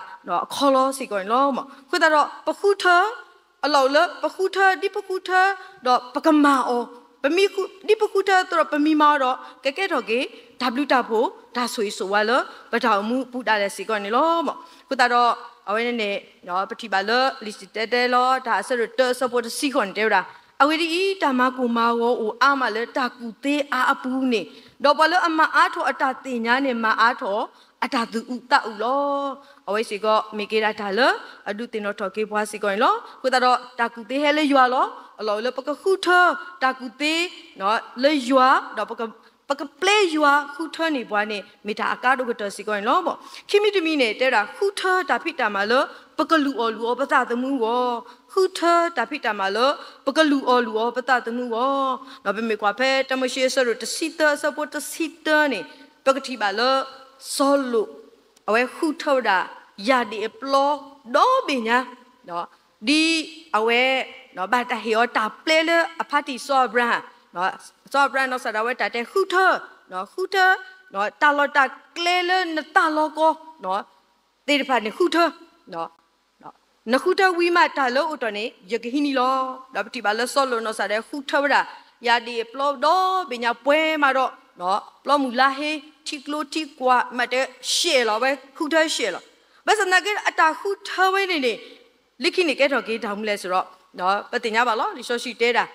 အခီလီစ့ၢ်ကီးန့ၣ်လီၤ. အဃိသတးဒီး ပဃုထၢ အလီၢ်အိၣ်လၢပဃုထၢ, ဒ်ပဃုထၢ ဒီးပကမၤအီၤ, ပမ့ၢ်ဃု, ဒ်ပဃုထၢအသိးဒီးပမ့ၢ်မၤအီၤဒီး ကကဲထီၣ်က့ၤ တၢ်ဘျုးတၢ်ဖှိၣ် တၢ်ဆိၣ်ဂ့ၤဆိၣ်ဝါလၢ ပတၢ်အိၣ်မူအပူၤဒၣ်လဲာ်စ့ၢ်ကီးန့ၣ်လီၤ. အဃိသတးဒီး အဝဲန့ၣ်န့ၣ် ပထံၣ်ဘၣ်လၢ လံာ်စံၣ်တဲၤတဲလီၤ တၢ်အဆၢဒိၣ်တၢ အဆၢဖိတဆံဃိးန့ၣ် တဲဝဲဒၣ်, အဂ့ၢ်ဒ်အံၤ, တၢ်မၤကိၢ်မၤဂီၤအိၣ်အါမးလၢတၢ်ကူၣ်သ့အါအပူၤန့ၣ်, ဒီးပှၤလၢအမၤအါထီၣ်အတၢ်သ့ၣ်ညါန့ၣ် မၤအါထီၣ် အတၢ်သူၣ်အုးသးအုးလီၤ. အဝဲစ့ၢ်ကီး မ့ၢ်က့ၤဒၣ်တၢ်လၢ အဒုးသ့ၣ်နီၣ်ထီၣ်က့ၤပှၤစ့ၢ်ကီးန့ၣ်လီၤ. အဃိသတးဒီး တၢ်ကူၣ်သ့ဟဲလၢယွၤလီၤ. အလီၢ်အိၣ်လၢပကဃုထၢ တၢ်ကူၣ်သ့ လၢယွၤ, ဒီးပကပျဲယွၤဃုထၢန့ၢ်ပှၤန့ၣ် မ့ၢ်တၢ်အကါဒိၣ်ကတၢၢ်စ့ၢ်ကီးန့ၣ်လီၤ. ခံမံၤတမံၤန့ၣ် တဲဝဲဒၣ် ဃုထၢတၢ်ဖံးတၢ်မၤလၢ ပကလုၢ်အီၣ်လုၢ်အီပသးသမူအဂီၢ်, ဃုထၢတၢ်ဖံးတၢ်မၤလၢ ပကလုၢ်အီၣ်လုၢ်အီပသးသမူအဂီၢ်, ဒီးပမ့ၢ်ကွၢ်ဖဲတၢမိၤၡ့အဆၢဒိၣ်တဆံသၢ အဆၢဖိတဆံသၢန့ၣ် ပကထံၣ်ဘၣ်လၢ စီၤလိာ် အဝဲဃုထၢဝဲဒၣ် ယၢ်ဒ့ၣ်အပျီဒီဘ့ၣ်ညါ, ဒ်အဝဲ ဘၣ်တၢ်ဟ့ၣ်အီၤတၢ်ပျဲလၢအဖါတံၢ်စီၤအၤဘြၤဟၣ်, စီၤအၤဘြၤဟၣ်နီၢ်ကစၢ်ဒၣ်ဝဲတၢ်တဲဃုထၢ, ဃုထၢ တၢ်လီၢ်တၢ်ကျဲလၢနသးလီၤကီ သ့ၣ်တဖၣ်န့ၣ်ဃုထၢ, နဃုထၢဝံၤမးတၢ်လၢအိၣ်တ့ၢ်န့ၣ် ယကဟံးန့ၢ်လီၤ. ဒီးပထံၣ်ဘၣ်လၢစီၤလိာ်နီၢ်ကစၢ်ဒၣ်ဝဲဃုထၢဝဲဒၣ် ယၢ်ဒ့ၣ်အပျီဒီဘ့ၣ်ညါပှဲၤမးဒီး ပျီမုၢ်လါဟ့ ထံကျိထံကွၢ် မးတဲရှဲၣ်လီၤ, အဝဲဃုထၢရှဲၣ်လီၤ. ဘၣ်ဆၣ်သနာ်က့ အတၢ်ဃုထၢဝဲန့ၣ်န့ၣ် လၢခံန့ၣ်ကဲထီၣ်က့ၤတၢ်မနုၤလဲၣ်စ့ၢ်ဒီး ပသ့ၣ်ညါဘၣ်လီၤ လံာ်စီဆှံတဲဒၣ်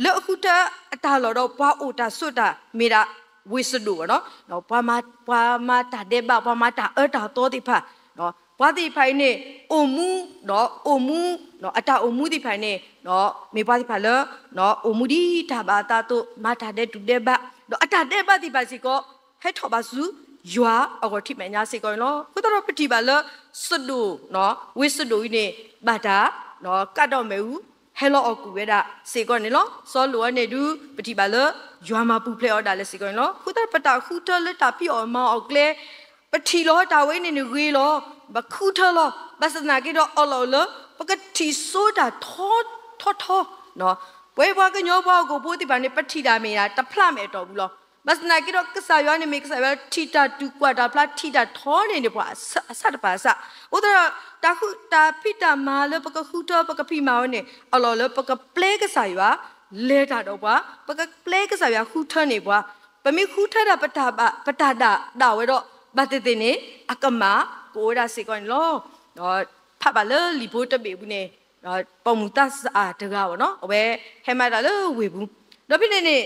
လၢအဃုထၢအတၢ်လီၢ်ဒီးပှၤအိၣ်တၢ်ဆိးတၢ်မ့ၢ်ဒၣ် ဝ့ၢ်စဒိၣ်ဘၣ်နီၤ, ပှၤမၤတၢ်ဒဲးဘး ပှၤမၤတၢ်အၢတၢ်သီသ့ၣ်တဖၣ်, ပှၤသ့ၣ်တဖၣ်အံၤန့ၣ် အိၣ်မူ ဒီးအိၣ်မူ အတၢ်အိၣ်မူသ့ၣ်တဖၣ်အံၤန့ၣ် မ့ၢ်ပှၤသ့ၣ်တဖၣ်လၢ အိၣ်မူဒ်တၢ်ဘၣ်အသးအသိး မၤတၢ်ဒဲးတူာ်ဒဲးဘး ဒီးအတၢ်ဒဲးဘးသ့ၣ်တဖၣ်စ့ၢ်ကီး ဟဲထီၣ်ဘၣ်ဆူယွၤအဂီၢ်ထံးမဲာ်ညါစ့ၢ်ကီးန့ၣ်လီၤ. အဃိသတးဒီးပထံၣ်ဘၣ်လၢ စဒိၣ် ဝ့ၢ်စဒိၣ်အံၤန့ၣ် ဘၣ်တၢ် ကးဒီးမ့ၣ်အူ ဟဲလီၤအီၣ်ကူၣ်ဝဲဒၣ်စ့ၢ်ကီးန့ၣ်လီၤ. စီၤလိာ်အံၤန့ၣ်ဒုး ပထံၣ်ဘၣ်လၢ ယွၤမၤပူၤဖျဲးအီၤဒၣ်လဲာ်စ့ၢ်ကီးန့ၣ်လီၤ. အဃိသတးဒီးပတၢ်ဃုထၢလၢတၢ်ဖံးအီၣ်မၤအီၣ်ကျဲ ပထံၣ်လီၤတၢ်ဝဲန့ၣ်န့ၣ်ဂ့ၤလီၤ, ပဃုထၢလီၤ. ဘၣ်ဆၣ်သနာ်က့ဒီးအလီၢ်အိၣ်လၢ ပကထံၣ်စိတၢ်ထီထီထီ, ပဝဲပှၤကညီပှၤဟီၣ်ခိၣ်ဖိသ့ၣ်တဖၣ်န့ၣ် ပထံၣ်တၢ်မ့ၢ်ဒၣ်တဖျးမဲာ်အတီၢ်ပူၤလီၤ. ဘၣ်ဆၣ်သနာ်က့ဒီး ကစၢ်ယွၤန့ၣ်မ့ၢ်ကစၢ်ယွၤလၢထံၣ်တၢ်တူၢ်ကွၢ်တၢ်ဖျါ ထံၣ်တၢ်ထီန့ၢ်န့ၣ်ပှၤအဆၢတဖၣ်အစး. အဃိသတးဒီး တၢ်ဃု တၢ်ဖံးတၢ်မၤလၢပကဃုထၢပကဖံးမၤဝဲန့ၣ် အလီၢ်လၢပကပျဲကစၢ်ယွၤ လဲၤတၢ်ဒီးပှၤ, ပကပျဲကစၢ်ယွၤဃုထၢန့ၢ်ပှၤ, ပမ့ၢ်ဃုထၢဒၣ်ပတၢ်ဘၣ် ပတၢ်ဒၣ်ဒၣ်ဝဲဒီး ဘၣ်သ့ၣ်သ့ၣ်န့ၣ် အကမၣ်ကအိၣ်ဝဲဒၣ်စ့ၢ်ကီးန့ၣ်လီၤ. ဖးဘၣ်လၢလံာ်ဖိတဘ့ၣ်အပူၤန့ၣ် ပိာ်မုၣ်သးစၢ်တဂၤဘၣ်နီၤ အဝဲဟဲမၤတၢ်လၢဝ့ၢ်ပူၤ, ဒီးဖဲန့ၣ်န့ၣ်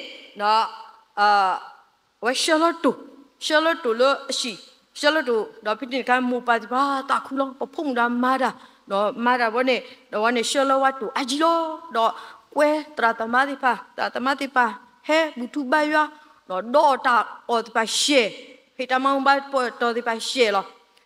အဝဲဆှၢလီၤတိၢ်, ဆှၢလီၤတိၢ်လၢအဟံၣ်, ဆှၢလီၤတိၢ် ဒီးဖဲန့ၣ်တခါမိၢ်ပၢ်သ့ၣ်တဖၣ်သးခုလီၤ, ပဖိမုၣ်ဒီးမၤတၢ်, ဒီးမၤတၢ်ဝဲန့ၣ် ဒီးဝဲန့ၣ်ဆှၢလီၤဝဲတိၢ်အါကံလီၤ, ဒီးကွဲသရၣ်သမါသ့ၣ်တဖၣ်, သရၣ်သမါသ့ၣ်တဖၣ် ဟဲဘူၣ်ထူဘါယွၤ, ဒီးဒီးတၢ်အီၣ်သ့ၣ်တဖၣ်ရှဲၣ်, ဟ့ၣ်တၢ်မၤမူဘၣ်ပတီၢ်သ့ၣ်တဖၣ်ရှဲၣ်လီၤ.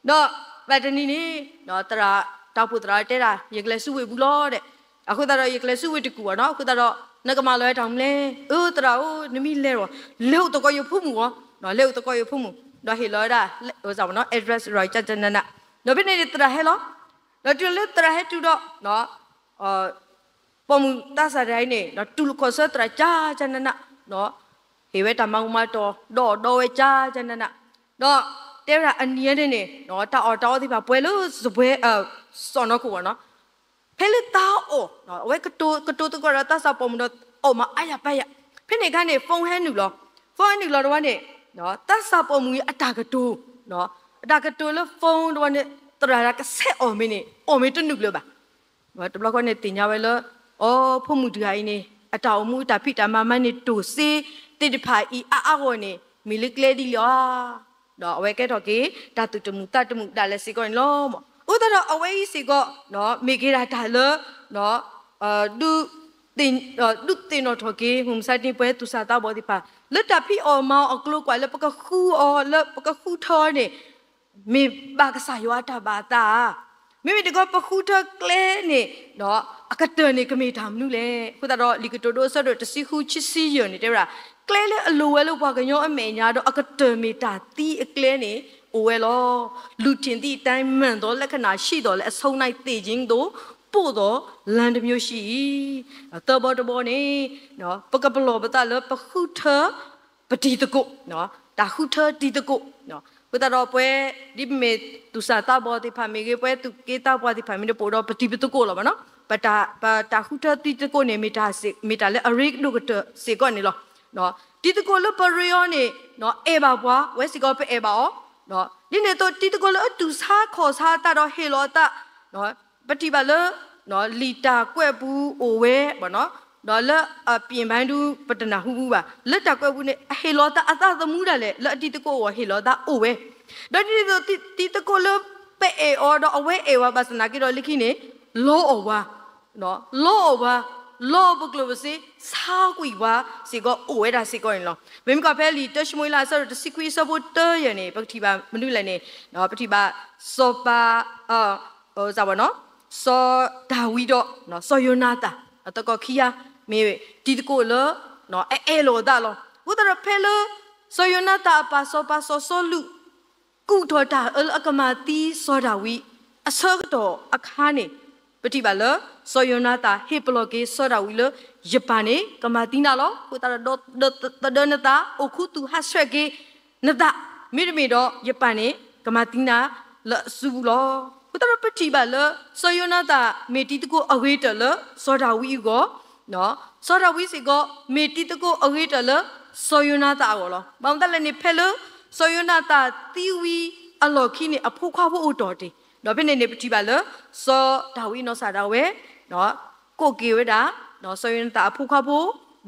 ဒီးဘၣ်တနံၤန့ၣ် သရၣ် တၢ်အိၣ်ဖှိၣ်သရၣ်တဲဒၣ် ယကလဲၤဆူဝ့ၢ်ပူၤလီၤဒီး, အဃိသတးဒီး ယကလဲၤဆူဝ့ၢ်တကူၣ်ဘၣ်နီၤ, အဃိသတးဒီး နကမၤလီၤဝဲတၢ်မနုၤလဲၣ်, အၢ သရၣ်ဧၢ နမ့ၢ်လဲၤဒီး လဲၤအိၣ်သကိးယဖိမုၣ်အီၤ, လဲၤအိၣ်သကိးယဖိမုၣ်, ဒီးဟ့ၣ်လီၤဝဲဒၣ် address ရၤကကနန, ဒီးဖဲန့ၣ်သရၣ်ဟဲလီၤ, ဒီးတုၤလၢသရၣ်ဟဲတုၤဒီး ပိာ်မုၣ်သးစၢ်တဂၤအံၤန့ၣ် ဒီးတူၢ်လိာ်ခီၣ်ဆၢသရၣ်ကကနန, ဟ့ၣ်ဝဲတၢ်မၤမူမၤတီၢ် ဒီးဒီးဝဲကကနန, ဒီးတဲဝဲဒၣ်အနံၤအံၤန့ၣ်န့ၣ် တၢ်အီၣ်တၢ်အီသ့ၣ်တဖၣ်ပှဲၤလၢစပွဲ စီၣ်နီၤခိၣ်ဘၣ်နီၤ, ဖဲလၢတၢ်အီၣ်, အဝဲကတိၤသကိးဒီးတၢ်ဆၣ်ပိာ်မုၣ်ဒီးအီၣ်မၤအါယၤပၢ်ယၤ, ဖဲန့ၣ်အခါန့ၣ် phone ဟဲနုာ်လီၤ, phone ဟဲနုာ်လီၤတဝဲန့ၣ်, တၢ်ဆၣ်ပိာ်မုၣ်အံၤအတၢ်ကတိၤ, အတၢ်ကတိၤလၢ phone တဝဲန့ၣ် သရၣ်ဒၣ်ကဆဲးအီၣ်မ့ၤန့ၣ် အီၣ်မ့ၤတနုာ်လၢၤဘၣ်. တဘျီဃီန့ၣ်သ့ၣ်ညါဝဲလၢ အိ ဖိမုၣ်တဂၤအံၤန့ၣ် အတၢ်အိၣ်မူအတၢ်ဖံးတၢ်မၤမၤန့ၢ်တိၢ်စ့သ့ၣ်တဖၣ်အံၤအါအါဂီၢ်န့ၣ် မ့ၢ်လၢကျဲဒ်လဲၣ်ဧါ. ဒီးအဝဲကဲထီၣ်က့ၤ တၢ်သူၣ်တမုာ်သးတမုာ်ဒၣ်လဲာ်စ့ၢ်ကီးန့ၣ်လီၤ. အဃိသတးဒီးအဝဲအံၤစ့ၢ်ကီး မ့ၢ်က့ၤဒၣ်တၢ်လၢ ဒုးသ့ၣ်နီၣ်ထီၣ်က့ၤ မုၢ်မဆါတနံၤပှၤသူၣ်စၢ်သးဘီၣ်သ့ၣ်တဖၣ် လၢတၢ်ဖံးအီၣ်မၤအီၣ်အကျိၤအကွာ်လၢပကဃုအီၤ လၢပကဃုထၢအီၤန့ၣ် မ့ၢ်ဘၣ်ကစၢ်ယွၤအတၢ်ဘၣ်အသးဧါ. မ့မ့ၢ်တခီပဃုထၢကျဲန့ၣ် အကတၢၢ်န့ၣ်ကမ့ၢ်တၢ်မနုၤလဲၣ်. အဃိသတးဒီး လံာ်ကတိၤဒိအဆၢဒိၣ်တဆံဃုဆံဆံယဲၢ်န့ၣ် တဲဝဲဒၣ် ကျဲလၢအလိၤဝဲလၢပှၤကညီအမဲာ်ညါဒီး အကတၢၢ်မ့ၢ်တၢ်သံအကျဲန့ၣ် အိၣ်ဝဲလီၤ. လူၤထ့ၣ်သံအတၢ်မၢၢ်သိးလၢခနၣ်ဆံးသိးလၢအဆိနၢ်သ့ၣ်က့ၤသိး ပိၣ်သိးလၢတမျိုးဆံးအံၤ သၢဘီတဘီန့ၣ် ပကပလီၢ်ပသးလၢပဃုထၢ ပတံၤသကိး, တၢ်ဃုထၢတံၤသကိး, အဃိသတးဒီးပှၤ ဒ်ပမ့ၢ်သူၣ်စၢ်သးဘီၣ်သ့ၣ်တဖၣ်မ့ၢ်ဂ့ၤ ပှၤသူၣ်က့သးပှၢ်သ့ၣ်တဖၣ်မ့ၢ်ဂ့ၤ ပအိၣ်ဒီးပတံၤပသကိးလီၤဘၣ်နီၤ. ပတၢ်ဃုထၢတံၤသကိးန့ၣ် မ့ၢ်တၢ်လၢအရ့ဒိၣ်ကတၢၢ်စ့ၢ်ကီးန့ၣ်လီၤ. တံၤသကိးလၢပရ့အီၤန့ၣ် အဲၣ်ဘၣ်ပှၤ ဝဲစ့ၢ်ကီးပအဲၣ်ဘၣ်အီၤ, ဒ်န့ၣ်အသိး တံၤသကိးလၢအတူၢ်ဆါခီၣ်ဆါအသးဒီးဟ့ၣ်လီၤအသး ပထံၣ်ဘၣ်လၢ လံာ်တၢ်ကွဲးပူၤအိၣ်ဝဲ, ဒီးလၢအပျ့ၤဘၣ်ဒု ပတနၢ်ဟူဘၣ်, လၢတၢ်ကွဲးပူၤန့ၣ် အဟ့ၣ်လီၤသးအသးသမူဒၣ်လဲာ် လၢအတံၤသကိးအဂီၢ်ဟ့ၣ်လီၤသးအိၣ်ဝဲ, ဒီးဒ်န့ၣ်အသိး တံၤသကိးလၢပအဲၣ်အီၤဒီးအဝဲအဲၣ်ဝဲဘၣ်ဆၣ်သနာ်က့ဒီး လၢခံန့ၣ် လီအီၣ်ဝဲ လီအီၣ်ဝဲ, လီအီၣ်ပကျိၣ်ပစ့ ဆါကွံာ်ပှၤစ့ၢ်ကီးအိၣ်ဝဲဒၣ်စ့ၢ်ကီးန့ၣ်လီၤ. ပမ့ၢ်ကွၢ်ဖဲလံာ်တၢၡမူၤအ့လးအဆၢဒိၣ်တဆံခွံအဆၢဖိတၢယဲၢ်န့ၣ် ပကထံၣ်ဘၣ်မနုၤလဲၣ်န့ၣ်, ပထံၣ်ဘၣ် စီၤပၤ စီၤဒၤဝံးဒီး စီၤယိၤနၤသၣ် အသကိးခံဂၤ မ့ၢ်တံၤသကိးလၢ အအဲၣ်လီၤအသးလီၤ. အဃိသတးဒီးဖဲလၢ စီၤယိၤနၤသၣ်အပၢ်စီၤပၤစီၤစီလူး ကူၣ်ထီၣ်တၢ်အၢလၢအကမၤသံစီၤဒၤဝံး အဆၢကတီၢ်အခါန့ၣ် ပထံၣ်ဘၣ်လၢ စီၤယိၤနၤသၣ်ဟ့ၣ်ပလီၢ်က့ၤစီၤဒၤဝံးလၢ ယပၢ်န့ၣ် ကမၤသံနၤလီၤ. အဃိသတးဒီး သဒၢနသး အိၣ်ခူသူၣ်ဟးဆှဲးက့ၤနသး, မ့တမ့ၢ်ဒီးယပၢ်န့ၣ် ကမၤသံနၤလၢအစုပူၤလီၤ. အဃိသတးဒီးပထံၣ်ဘၣ်လၢ စီၤယိၤနၤသၣ်မ့ၢ်တံၤသကိးအဂ့ၤတၢၢ်လၢစီၤဒၤဝံးအဂီၢ် စီၤဒၤဝံးစ့ၢ်ကီး မ့ၢ်တံၤသကိးအဂ့ၤတၢၢ်လၢ စီၤယိၤနၤသၣ်အဂီၢ်လီၤ. ဘၣ်မနုၤလဲၣ်န့ၣ် ဖဲလၢ စီၤယိၤနၤသၣ်သံဝံၤအလီၢ်ခံန့ၣ် အဖိခွါဖိအိၣ်တ့ၢ်တ့ၢ်, ဒီးဖဲန့ၣ်န့ၣ် ပထံၣ်ဘၣ်လၢ စီၤဒၤဝံးနီၢ်ကစၢ်ဒၣ်ဝဲ ကိးက့ၤဝဲဒၣ် စီၤယိၤနၤသၣ်အဖိခွါဖိ,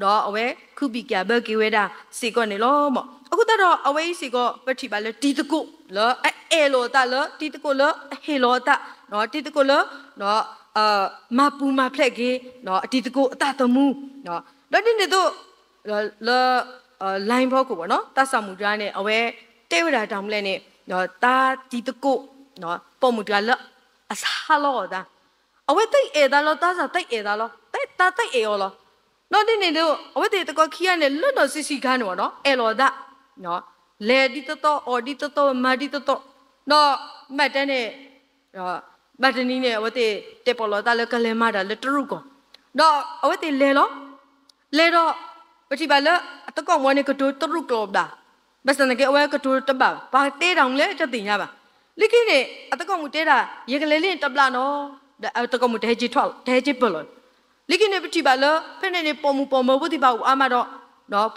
ဒီးအဝဲခုဘံၣ်ကၠၣ်ဘၢက့ၤဝဲဒၣ်စ့ၢ်ကီးန့ၣ်လီၤ. အဃိသတးဒီး အဝဲအံၤစ့ၢ်ကီး ပထံၣ်ဘၣ်လၢတံၤသကိးလၢအအဲၣ်လီၤအသးလၢ တံၤသကိးလၢအဟ့ၣ်လီၤအသး, တံၤသကိးလၢ မၤပူၤမၤဖျဲးက့ၤ အတံၤသကိးအသးသမူ, ဒီးဒ်န့ၣ်အသိး လၢ line ဖီခိၣ် တၢ်ဆၣ်မုၢ်တဂၤန့ၣ် အဝဲတဲဝဲဒၣ်တၢ်မနုၤလဲၣ်န့ၣ် တၢ်တံၤသကိး ပိာ်မုၣ်တဂၤလၢအဆါလီၤအသး, အဝဲသ့ၣ်အဲၣ်သးလီၤ သးစၢ်သ့ၣ်အဲၣ်သးလီၤ သးသ့ၣ်အဲၣ်အီၤလီၤ. ဒီးဒ်န့ၣ်အသိး အဝဲသ့ၣ်သကိးခံဂၤန့ၣ် လၢနီၢ်ဆံးဆံးခါန့ၣ်ဘၣ်နီၤ အဲၣ်လီၤအသး, လဲၤဒ်သိးသိး အီၣ်ဒ်သိးသိး မၤဒ်သိးသိး, ဒီးမ့ၢ်တဲန့ၣ် ဘၣ်တနံၤန့ၣ် အဝဲသ့ၣ်တဲပီၣ်လီၤသးလၢကလဲၤမၤတၢ်လၢတရူးကီၢ်, ဒီးအဝဲသ့ၣ်လဲၤလီၤ. လဲၤဒီး ပထံၣ်ဘၣ်လၢအသကိးမုၣ်န့ၣ် ကတိၤတရူးကျိာ်ဘၣ်, ဘၣ်ဆၣ်သနာ်က့ အဝဲကတိၤတဘၣ်ဘၣ်, ပှၤတဲတၢ်မနုၤလဲၣ်တသ့ၣ်ညါဘၣ်. လၢခံန့ၣ် အသကိးမုၣ်တဲဒၣ် ယကလဲၤလၢန့ၣ်တဘျီနီၤ, ဒီးအသကိးမုၣ်တဟဲက့ၤထီၣ် တဟဲက့ၤပၢၢ်လီၤ. လၢခံန့ၣ် ပထံၣ်ဘၣ်လၢ ဖဲန့ၣ်န့ၣ် ပိာ်မုၣ်ပိာ်မၢၤဖိသ့ၣ်တဖၣ်အိၣ်အါမးဒီး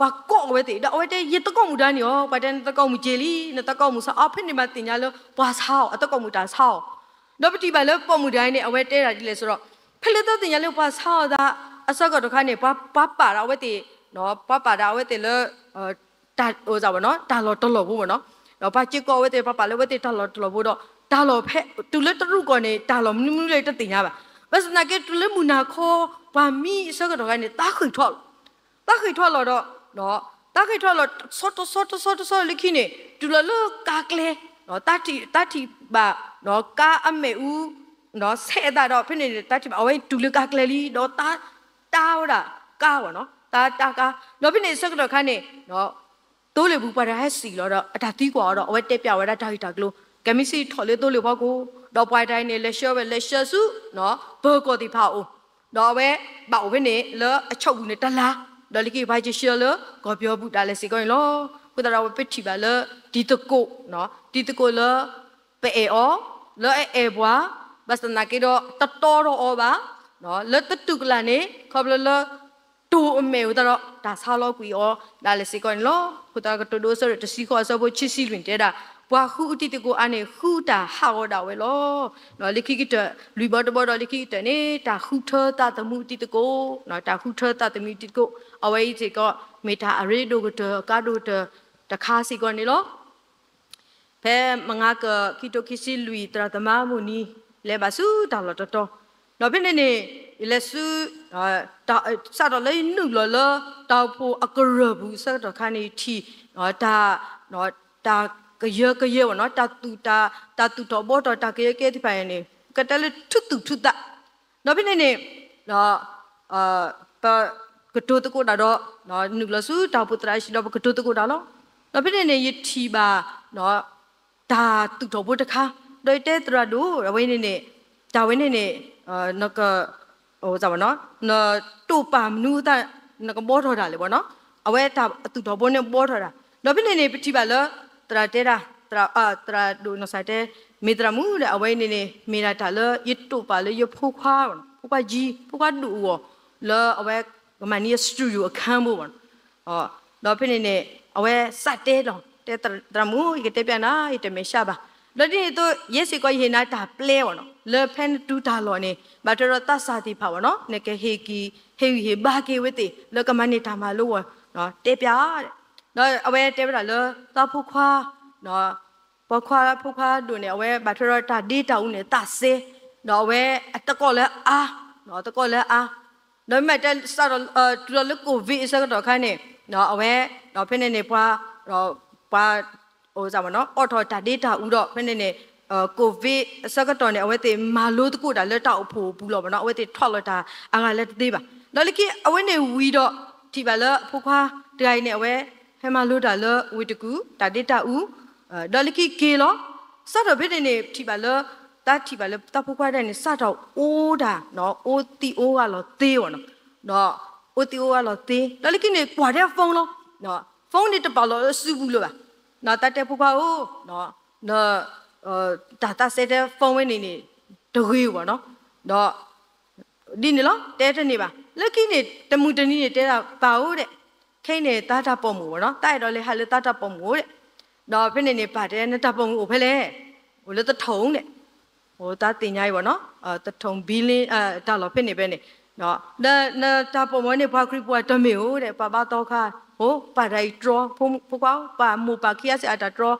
ပှၤကိးအဝဲသ့ၣ် ဒီးအဝဲတဲ ယသကိးမုၣ်တဂၤန့ၣ်အီၤ, ပှၤတဲနသကိးမုၣ်က့ၤလံ, နသကိးမုၣ်ဆါအီၤ, ဖဲန့ၣ်မးသ့ၣ်ညါလၢပှၤဆါအီၤ, အသကိးမုၣ်တၢ်ဆါအီၤ. ဒီးပထံၣ်ဘၣ်လၢပိာ်မုၣ်တဂၤအံၤန့ၣ် အဝဲတဲဒၣ်ဒ်လဲၣ်ဆိုဒီး ဖဲလၢတၢ်သ့ၣ်ညါလၢပှၤဆါအီၤသး အဆၢကတီၢ်တခါန့ၣ် ပှၤ ပှၤပာ်ဒီးအဝဲသ့ၣ် ပှၤပာ်ဒီးအဝဲသ့ၣ်လၢ တၢ်အိၣ်စၢ်ဘၣ်နီၤ တၢ်လီၢ်တလီၢ်ဖိဘၣ်နီၤ, ဒီးပှၤစ့ၢ်ကီးအဝဲသ့ၣ် ပှၤပာ်လၢအဝဲသ့ၣ်တၢ်လီၢ်တလီၢ်ဖိဒီး တၢ်လီၢ်ဖဲ တုၤလၢတရူးကီၢ်န့ၣ် တၢ်လီၢ်မနုၤမနုၤလဲၣ်တသ့ၣ်ညါဘၣ်. ဘၣ်ဆၣ်သနာ်က့ တုၤလၢမုၢ်နၤခီ ပှၤမံအဆၢကတီၢ်တခါန့ၣ် သးဃ့ၢ်ထီၣ်လီၤ. သးဃ့ၢ်ထီၣ်လီၤဒီး သးဃ့ၢ်ထီၣ်လီၤ တဆီတဆီတဆီတဆီလၢခံန့ၣ် တုၤလီၤလၢကါကျဲ သးထံၣ် သးထံၣ်ဘၣ် ကါအမဲာ်အူ ဆဲးအသးဒီး ဖဲန့ၣ် သးထံၣ်ဘၣ် အဝဲတုၤလၢကါကျဲလံ ဒီးသး တၢ်ဝဲဒၣ်ကါဘၣ်နီၤ သးတၢ်ကါ ဒီးဖဲန့ၣ်အဆၢကတီၢ်ခါန့ၣ် သိလ့ၣ်ပူၤပှၤတဂၤဟဲစံၣ်လီၤဒီး အတၢ်သံကွၢ်အီၤဒီး အဝဲတဲပျးဝဲဒၣ်တၢ်ဂ့ၢ်တၢ်ကျိၤ ကဲမ့ၢ်စံၣ်ထီၣ်လၢသိလ့ၣ်ဖီခိၣ် ဒီးပှၤတဂၤအံၤန့ၣ် လဲၤဆှၢဝဲ လဲၤဆှၢဆူ ပၢၤကီၢ်သ့ၣ်တဖၣ်အအိၣ် ဒီးအဝဲဘၣ်အိၣ်ဖဲန့ၣ် လၢအဆီၣ်ပူၤန့ၣ်တလါ ဒီးလၢခံပှၤယဆှၢလၢကီၢ်ပယီၤပူၤဒၣ်လဲာ်စ့ၢ်ကီးန့ၣ်လီၤ. အဃိသတးဒီး ပထံၣ်ဘၣ်လၢ တံၤသကိး တံၤသကိးလၢ ပအဲၣ်အီၤ လၢအအဲၣ်ပှၤ ဘၣ်ဆၣ်သနာ်က့ဒီး တတီထီၣ်အီၤဘၣ်, လၢတတူၢ်ကလာ်န့ၣ် ခီဖျိလၢ တိၢ်အမဲာ်အဃိသတးဒီး တၢ်ဆါလီၤကွံာ်အီၤဒၣ်လဲာ်စ့ၢ်ကီးန့ၣ်လီၤ. အဃိသတး ကတိၤဒိအဆၢဒိၣ်တဆံဃိး အဆၢဖိခံဆံလွံၢ်န့ၣ် တဲဒၣ်, ပှၤဃုအုးတံၤသကိးအါန့ၣ် ဃုတၢ်ဟးဂီၤဒၣ်ဝဲလီၤ. လၢခံကတၢၢ် လွံၢ်ဘီတဘီဒီး လၢခံကတၢၢ်န့ၣ် တၢ်ဃုထၢသးသမူအုးတံၤသကိး, တၢ်ဃုထၢသးသမူအုးတံၤသကိး, အဝဲအံၤစ့ၢ်ကီး မ့ၢ်တၢ်အရ့ဒိၣ်ကတၢၢ် အကါဒိၣ်ကတၢၢ်တခါစ့ၢ်ကီးန့ၣ်လီၤ. ဖဲမုၢ်ဂၤကၢၣ် ခံထိခံဆံလွံၢ် သရၣ်သမါမုၢ်နံၤ လဲၤဘၣ်ဆူတၢ်လီၢ်တတီၤ, ဒီးဖဲန့ၣ်န့ၣ် ယလဲၤဆူ စးထီၣ်လၢယနုာ်လီၤလၢ တၢ်အိၣ်ဖှိၣ်အကရၢၢ်ပူၤအဆၢကတီၢ်ခါန့ၣ် ယထံၣ် တၢ် တၢ်ကယၢကယဲဝဲနီၤ, တၢ်သူၣ်ထီၣ်ဘှီထီၣ်တၢ်ကယၢကဲသ့ၣ်တဖၣ်န့ၣ် ကတဲလၢထူသူၣ်ထူသး, ဒီးဖဲန့ၣ်န့ၣ် ပကတိၤသကိးတၢ်ဒီး နုာ်လီၤဆူတၢ်အိၣ်ဖှိၣ်သရၣ်အဟံၣ်ဒီး ပကတိၤသကိးတၢ်လီၤ. ဒီးဖဲန့ၣ်န့ၣ် ယထံၣ်ဘၣ် တၢ်သူၣ်ထီၣ်ဘှီတခါ, ဒီးယတဲသရၣ်ဒိၣ် အဝဲန့ၣ်န့ၣ် တၢ်ဝဲန့ၣ်န့ၣ် နက နတိာ်ပာ်မနုၤအသး နကဘှီထီၣ်တၢ်လဲၣ်ဘၣ်နီၤ, အဝဲတၢ်သူၣ်ထီၣ်ဘှီန့ၣ်ဘှီထီၣ်တၢ်, ဒီးဖဲန့ၣ်န့ၣ် ပထံၣ်ဘၣ်လၢ သရၣ်တဲဒၣ် သရၣ်ဒိၣ်နီၢ်စၢ်တဲ မ့ၢ်သရၣ်မုၣ်ဒီး အဝဲန့ၣ်န့ၣ် မ့ၢ်ဒၣ်တၢ်လၢယတိာ်ပာ်လၢယဖိခွါ, ဖိခွါယံၤ ဖိခွါဒိၣ်အဂီၢ် လၢအဝဲကမၤန့ၢ်ယ studio အခန်းဘိဘၣ်နီၤ ဒီးဖဲန့ၣ်န့ၣ် အဝဲစးတဲလီၤ တဲသရၣ်မုၣ် ယကတဲပျးနၤ ယတမဲာ်ဆှးဘၣ်, ဒီးဒ်န့ၣ်အသိး ယဲစ့ၢ်ကီးယဟ့ၣ်နၤတၢ်ပျဲဘၣ်နီၤ လၢဖဲနတုၤတၢ်လီၢ်န့ၣ် ဘၣ်ထွဲဒီးသးစၢ်သ့ၣ်တဖၣ်ဘၣ်နီၤ နကဟ့ၣ်က့ၤ ဟ့ၣ်ဂံၢ်ဟ့ၣ်ဘါက့ၤဝဲသ့ၣ် လၢကမၤန့ၢ်တၢ်မၤလိအဂီၢ် တဲပျး ဒီးအဝဲတဲဝဲဒၣ်လၢ သးဖိခွါ ပှၤခွါဖိခွါဒိၣ်န့ၣ် အဝဲဘၣ်ထွဲဒီးတၢ်ဒ့တၢ်အူန့ၣ် သးစဲ, ဒီးအဝဲအသကိးလၢအါ, သကိးလၢအါ, ဒီးမ့ၢ်တဲ စးထီၣ်တုၤလီၤလၢ COVID အဆၢကတီၢ်ခါန့ၣ် အဝဲ ဒီးဖဲန့ၣ်န့ၣ် ပှၤ ပှၤ အိၣ်စၢ်မနီၤ အိးထီၣ်တၢ်ဒ့တၢ်အူဒီး ဖဲန့ၣ်န့ၣ် COVID အဆၢကတီၢ်န့ၣ် အဝဲသ့ၣ်မၤလိသကိးတၢ်လၢတၢ်အိၣ်ဖှိၣ်အပူၤလီၤမနီၤ အဝဲသ့ၣ်ထီၣ်လီၤတၢ်အဂၤလၢတသ့ဘၣ်, ဒီးလၢခံအဝဲန့ၣ်ဝံၤဒီး ထံၣ်ဘၣ်လၢအဖိခွါတဂၤအံၤန့ၣ် အဝဲ ဟဲမၤလိတၢ်လၢဝ့ၢ်တကူၣ် တၢ်ဒ့တၢ်အူ ဒီးလၢခံက့ၤလီၤ, စးထီၣ်ဖဲန့ၣ်န့ၣ် ထံၣ်ဘၣ်လၢ တၢ်ထံၣ်ဘၣ်လၢတၢ်ဖိခွါတဂၤန့ၣ် စးထီၣ်အိၣ်တၢ် အိၣ်သံးအိၣ်ဂၤလီၤသ့ဝဲနီၤ, ဒီးအိၣ်သံးအိၣ်ဂၤလီၤသ့ ဒီးလၢခံန့ၣ် ကွၢ်ထဲ phone လီၤ, phone န့ၣ်တပာ်လီၤလၢစုပူၤလၢၤဘၣ်, တၢ်တဲဖိခွါဧၢ တၢ်သးစဲထဲ phone ဝဲန့ၣ်န့ၣ် တဂ့ၤဘၣ်နီၤ, ဒီး ဒ်န့ၣ်လီၤ တဲတန့ၢ်ဘၣ်, လၢခံန့ၣ် တမုၢ်တနံၤန့ၣ် တဲဒၣ်ပၢ်ဧၢဒီး ခဲအံၤန့ၣ် သးတၢ်ပိာ်မုၣ်ဘၣ်နီၤ သးအဲၣ်ဒိးလဲၤဟးလၢသးတၢ်ပိာ်မုၣ်ဧိၤဒီး, ဒီးဖဲန့ၣ်န့ၣ် ပၢ်တဲ နတၢ်ပိာ်မုၣ်အိၣ်ဖဲလဲၣ်, အိၣ်လၢသထိၣ်န့ၣ်, အိၣ်သးသ့ၣ်ညါအံၤဘၣ်နီၤ, သထိၣ်ဘံလ့ တၢ်လီၢ်ဖဲန့ၣ်ဖဲန့ၣ်, ဒီးနတၢ်ပိာ်မုၣ်န့ၣ် ပှၤခရံာ်ပှၤတမ့ၢ်ဧိၤဒီး ပှၤဘါသီခါ, အိၣ် ပၢ်တၢ်အံၤတြီ ဖိခွါ ပၢ်မိၢ်ပၢ်ခံဂၤစ့ၢ်အတၢ်တြီ,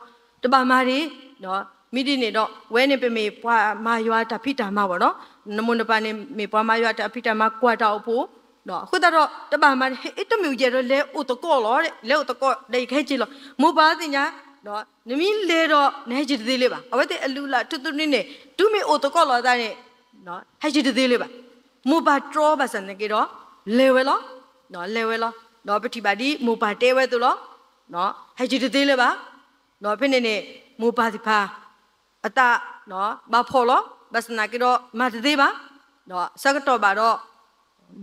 တဘၣ်မၤဒံး မ့ၢ်ဒ်န့ၣ်ဒီး ဝဲန့ၣ်ပမ့ၢ်ပှၤမၤယွၤတၢ်ဖံးတၢ်မၤဘၣ်နီၤ, နမိၢ်နပၢ်န့ၣ် မ့ၢ်ပှၤမၤယွၤတၢ်ဖံးတၢ်မၤကွၢ်တၢ်အိၣ်ဖှိၣ်, အဃိသတးဒီး တဘၣ်မၤ တမ့ၢ်အိၣ်ယဲၢ်ဒီး လဲၤအိၣ်သကိးလီၤ, လဲၤအိၣ်သကိးဒီးယကဟဲက့ၤလီၤ, မိၢ်ပၢ်သ့ၣ်ညါ, နမ့ၢ်လဲၤဒီး နဟဲက့ၤတသ့လၢၤဘၣ်, အဝဲသ့ၣ်အလုၢ်အလၢ်ထူသနူန့ၣ် တုၤမ့ၢ်အိၣ်သကိးလီၤအသးန့ၣ် ဟဲက့ၤတသ့လၢၤဘၣ်, မိၢ်ပၢ်တြီဘၣ်ဆၣ်သနာ်က့ဒီး လဲၤဝဲလီၤ, လဲၤဝဲလီၤ, ဒီးပထံၣ်ဘၣ်ဒ်မိၢ်ပၢ်တဲဝဲအသိးလီၤ, ဟဲက့ၤတသ့လၢၤဘၣ်, ဒီးဖဲန့ၣ်န့ၣ် မိၢ်ပၢ်သ့ၣ်တဖၣ် အသး ဘၣ်ဖှီၣ်လီၤ, ဘၣ်ဆၣ်သနာ်က့ဒီး မၤတသ့ဘၣ်, ဆၢကတီၢ်ဘၣ်ဒီး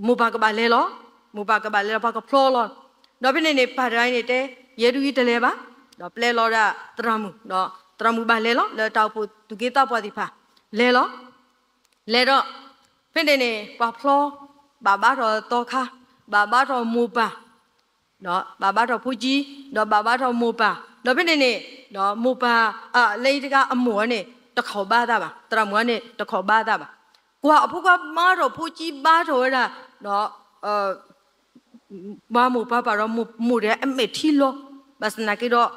မိၢ်ပၢ်ကဘၣ်လဲၤလီၤ, မိၢ်ပၢ်ကဘၣ်လဲၤလီၤ ပှၤကဖျီလီၤ, ဒီးဖဲန့ၣ်န့ၣ် ပၢ်တဂၤအံၤန့ၣ်တဲ ယဲဒၣ်အံၤတလဲၤဘၣ်, ဒီးပျဲလီၤဒၣ်သရၣ်မုၣ်, ဒီးသရၣ်မုၣ်ဘၣ်လဲၤလီၤ လၢတၢ်အိၣ်ဖှိၣ်သူၣ်က့သးပှၢ်သ့ၣ်တဖၣ် လဲၤလီၤ, လဲၤဒီး ဖဲန့ၣ်န့ၣ် ပှၤဖျီ ဘၣ်ဘါထီၣ်သီခါ, ဘၣ်ဘါထီၣ်မိၢ်ပၢ် ဘၣ်ဘါထီၣ်ဖိကံ, ဒီးဘၣ်ဘါထီၣ်မိၢ်ပၢ်, ဒီးဖဲန့ၣ်န့ၣ် မိၢ်ပၢ် လၢအံၤတဂၤအမိၢ်န့ၣ် တခိးဘါသးဘၣ်, သရၣ်မုၣ်န့ၣ် တခိးဘါသးဘၣ်, ကွၢ်အဖိခွါဘါထီၣ်ဖိကံဘါထီၣ်ဝဲဒၣ် ပှၤမိၢ်ပၢ်ပာ်ဒီးမိၢ်ဒီးအမဲာ်ထံလီၤ, ဘၣ်ဆၣ်သနာ်က့ဒီး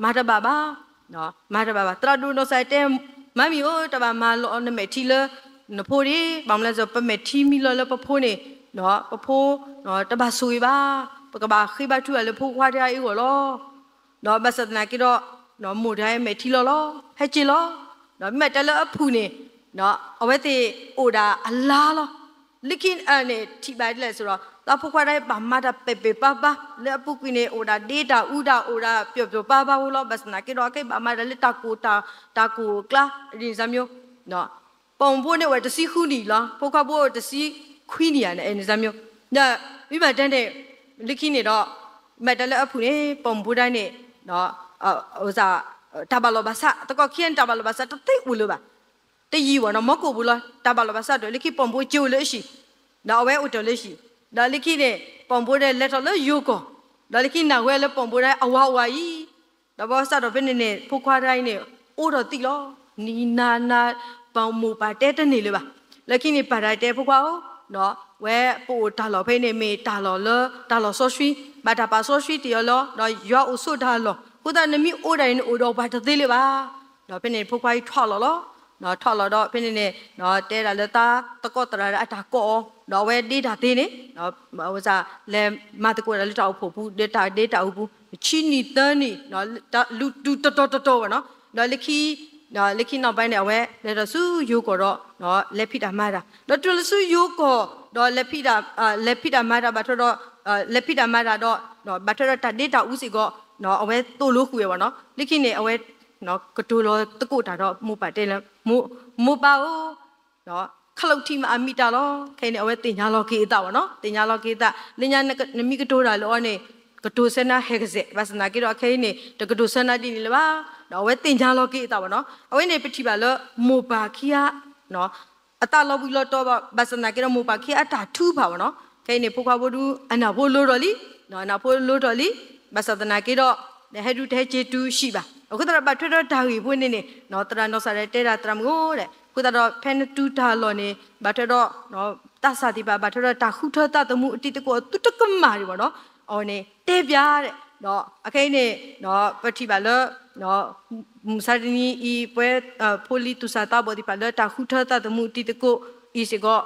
မၤတဘၣ်ဘၣ်, မၤတဘၣ်ဘၣ်, သရၣ်ဒိၣ်နီၢ်စၢ်တဲ မါမံၤဧၢ တဘၣ်မၤလီၤနမဲာ်ထံလၢ နဖိဒံး, ဘၣ်မနုၤလဲၣ် ပမဲာ်ထံမံလီၤလၢပဖိန့ၣ် ပဖိ တဘၣ်ဆိၣ်ဂ့ၤဘၣ်, ပကဘၣ်ဃ့ဘါထုကဖၣ်လၢဖိခွါတဂၤအံၤအဂီၢ်လီၤ, ဒီးဘၣ်ဆၣ်သနာ်က့ဒီး မိၢ်တဂၤအံၤမဲာ်ထံလီၤလီၤ, ဟဲက့ၤလီၤ, ဒီးမ့ၢ်တဲလၢအဖုၣ်န့ၣ် အဝဲသ့ၣ်အိၣ်ဒၣ်အလါလီၤ, လၢခံန့ၣ် ထံၣ်ဘၣ်ဒ်လဲၣ်ဆိုဒီး သးဖိခွါတဂၤအံၤဘၣ်မၤတၢ်ပဲာ်ပဲာ်ပါပါ, လၢအပူၤကွံာ်န့ၣ် အိၣ်ဒၣ်ဒ့တၢ်အူဒၣ် အိၣ်ဒၣ်ပျီၣ်ပျီၣ်ပါပါဖိလီၤ, ဘၣ်ဆၣ်သနာ်က့ဒီး အကဲဘၣ်မၤတၢ်လၢတၢ်ကိၢ်တၢ်ကိၢ်အကျါ ဒ်န့ၣ်စၢ်မျိုး ပိာ်မုၣ်ဖိန့ၣ်အိၣ်ဝဲတဆံဃုနံၣ်လီၤ, ဖိခွါဖိအိၣ်တဆံခွံနံၣ်ဧါန့ၣ် န့ၣ်စၢ်မျိုး, ဒီးမ့ၢ်ဘၣ်တဲန့ၣ် လၢခံန့ၣ်ဒီး မ့ၢ်တဲလၢအဖုၣ်န့ၣ် ပိာ်မုၣ်ဖိတဂၤန့ၣ် တၢ်ဘၣ်လီၢ်ဘၣ်စး သကိးခံဂၤန့ၣ် တၢ်ဘၣ်လီၢ်ဘၣ်စးတသ့အိၣ်လၢၤဘၣ်, တယံာ်ဘၣ်နီၤ မီကိာ်ပူၤလီၤ တၢ်ဘၣ်လီၤဘၣ်စးဒီး လၢခံပိာ်မုၣ်ကၠိလၢအဟံၣ်, ဒီးအဝဲအိၣ်တ့ၢ်လၢဟံၣ်, ဒီးလၢခံန့ၣ် ပိာ်မုၣ်ဒဲးလဲၤထီၣ်လၢယိၤကီၢ်, ဒီးလၢခံနၢ်ဟူဝဲလၢပိာ်မုၣ်ဒဲးအဝၤအိၣ်ဝဲအံၤ ဒီးဘၣ်ဆၣ်ဒီးဖဲန့ၣ်န့ၣ် ဖိခွါတဂၤအံၤန့ၣ် အိၣ်ဒီးသံလီၤ. နံၤနၤနၤ ပမိၢ်ပၢ်တဲတန့ၢ်လၢၤဘၣ်. လၢခံန့ၣ် ပၢ်တဂၤတဲ ဖိခွါဧၢ, ဝဲပအိၣ်တၢ်လီၢ်ဖဲန့ၣ် မ့ၢ်တၢ်လီၢ်လၢ တၢ်လီၢ်စီဆှံ, ဘၣ်တၢ်ပာ်စီဆှံတ့ၢ်အီၤလီၤ, ဒီးယွၤအိၣ်ဆိးတၢ်လီၢ်, အဃိသတးနမ့ၢ်အိၣ်ဒၣ်အံၤ နအိၣ်ဒီးပှၤတသ့လၢၤဘၣ်. ဒီးဖဲန့ၣ် ဖိခွါအံၤထီၣ်လီၤလီၤ. ထီၣ်လီၤဒီးဖဲန့ၣ်န့ၣ် တဲဒၣ်လၢသးသကိးသရၣ်ဒီးအတၢ်ကိးအီၤ, ဒီးအဝဲဒ့တၢ်သ့န့ၣ် လဲၤမၤသကိးတၢ်လၢတၢ်အိၣ်ဖှိၣ်ပူၤ ဒီးတၢ်ဒ့တၢ်အူပူၤ ဆံနံၣ်သၢနံၣ် လူၤတုၤတတီၤတတီၤဘၣ်နီၤ, ဒီးလၢခံ လၢခံနီၢ်ဘဲန့ၣ် အဝဲလဲၤဒီးဆူယိၤကီၢ်ဒီး လဲၤဖံးတၢ်မၤတၢ်, ဒီးတုၤလၢဆူယိၤကီၢ်ဒီး လဲၤဖံးတၢ်မၤတၢ်ဘၣ်ထွဲဒီး လဲၤဖံးတၢ်မၤတၢ်ဒီး ဘၣ်ထွဲဒီးတၢ်ဒ့တၢ်အူစ့ၢ်ကီး အဝဲသိၣ်လိဃုာ်ဝဲဘၣ်နီၤ, လၢခံန့ၣ် အဝဲ ကတိၤလီၤသကိးတၢ်ဒီးမိၢ်ပၢ်တဲလၢ မိၢ်ပၢ်ဧၢ ခလုတ်ထံမှအမံၤတၢ်လီၤ. ခဲအံၤန့ၣ် အဝဲသ့ၣ်ညါလီၤက့ၤအသးဘၣ်နီၤ, သ့ၣ်ညါလီၤက့ၤအသး လၢညါနမ့ၢ်ကတိၤတၢ်လၢအီၤန့ၣ် ကတိၤဆၢနၤဟဲကစဲး, ဘၣ်ဆၣ်သနာ်က့ဒီးခဲအံၤန့ၣ် တကတိၤဆၢနၤဒ်န့ၣ်လၢၤဘၣ်, ဒီးအဝဲသ့ၣ်ညါလီၤက့ၤအသးဘၣ်နီၤ, အဝဲန့ၣ်ပထံၣ်ဘၣ်လၢမိၢ်ပၢ်ခံဂၤ အသးလီၤဘှံးလီၤတီၤဘၣ်, ဘၣ်ဆၣ်သနာ်က့ဒီးမိၢ်ပၢ်ခံဂၤအတၢ်ထုကဖၣ်ဘၣ်နီၤ, ခဲအံၤန့ၣ် ဖိခွါဖိဒူ အနၢ်ဖိလိၤထီၣ်လံ, အနၢ်ဖိလိၤထီၣ်လံ, ဘၣ်ဆၣ်သနာ်က့ဒီး ဟဲဒုးတဟဲက့ၤတုၤဆံးဘၣ်, အဃိသတးဒီးဘၣ်ထွဲဒီးတၢ်ဂ့ၢ်ဖိန့ၣ်န့ၣ် သရၣ်နီၢ်စၤရဲၣ်တဲဒၣ်သရၣ်မုၣ်ဧၢ, အဃိသတးဒီးဖဲနတုၤတၢ်လီၢ်န့ၣ် ဘၣ်ထွဲဒီး သးစၢ်သ့ၣ်တဖၣ် ဘၣ်ထွဲဒီးတၢ်ဃုထၢသးသမူအတံၤသကိးအသုတကမၣ်ဒံးဘၣ်နီၤ, အဝဲန့ၣ်တဲပျးဒီး အခဲအံၤန့ၣ် ပထံၣ်ဘၣ်လၢ မုၢ်မဆါတနံၤအံၤ ပဝဲ ဖိလံၤသူၣ်စၢ်သးဘီၣ်သ့ၣ်တဖၣ်လၢတၢ်ဃုထၢသးသမူအတံၤသကိးအံၤစ့ၢ်ကီး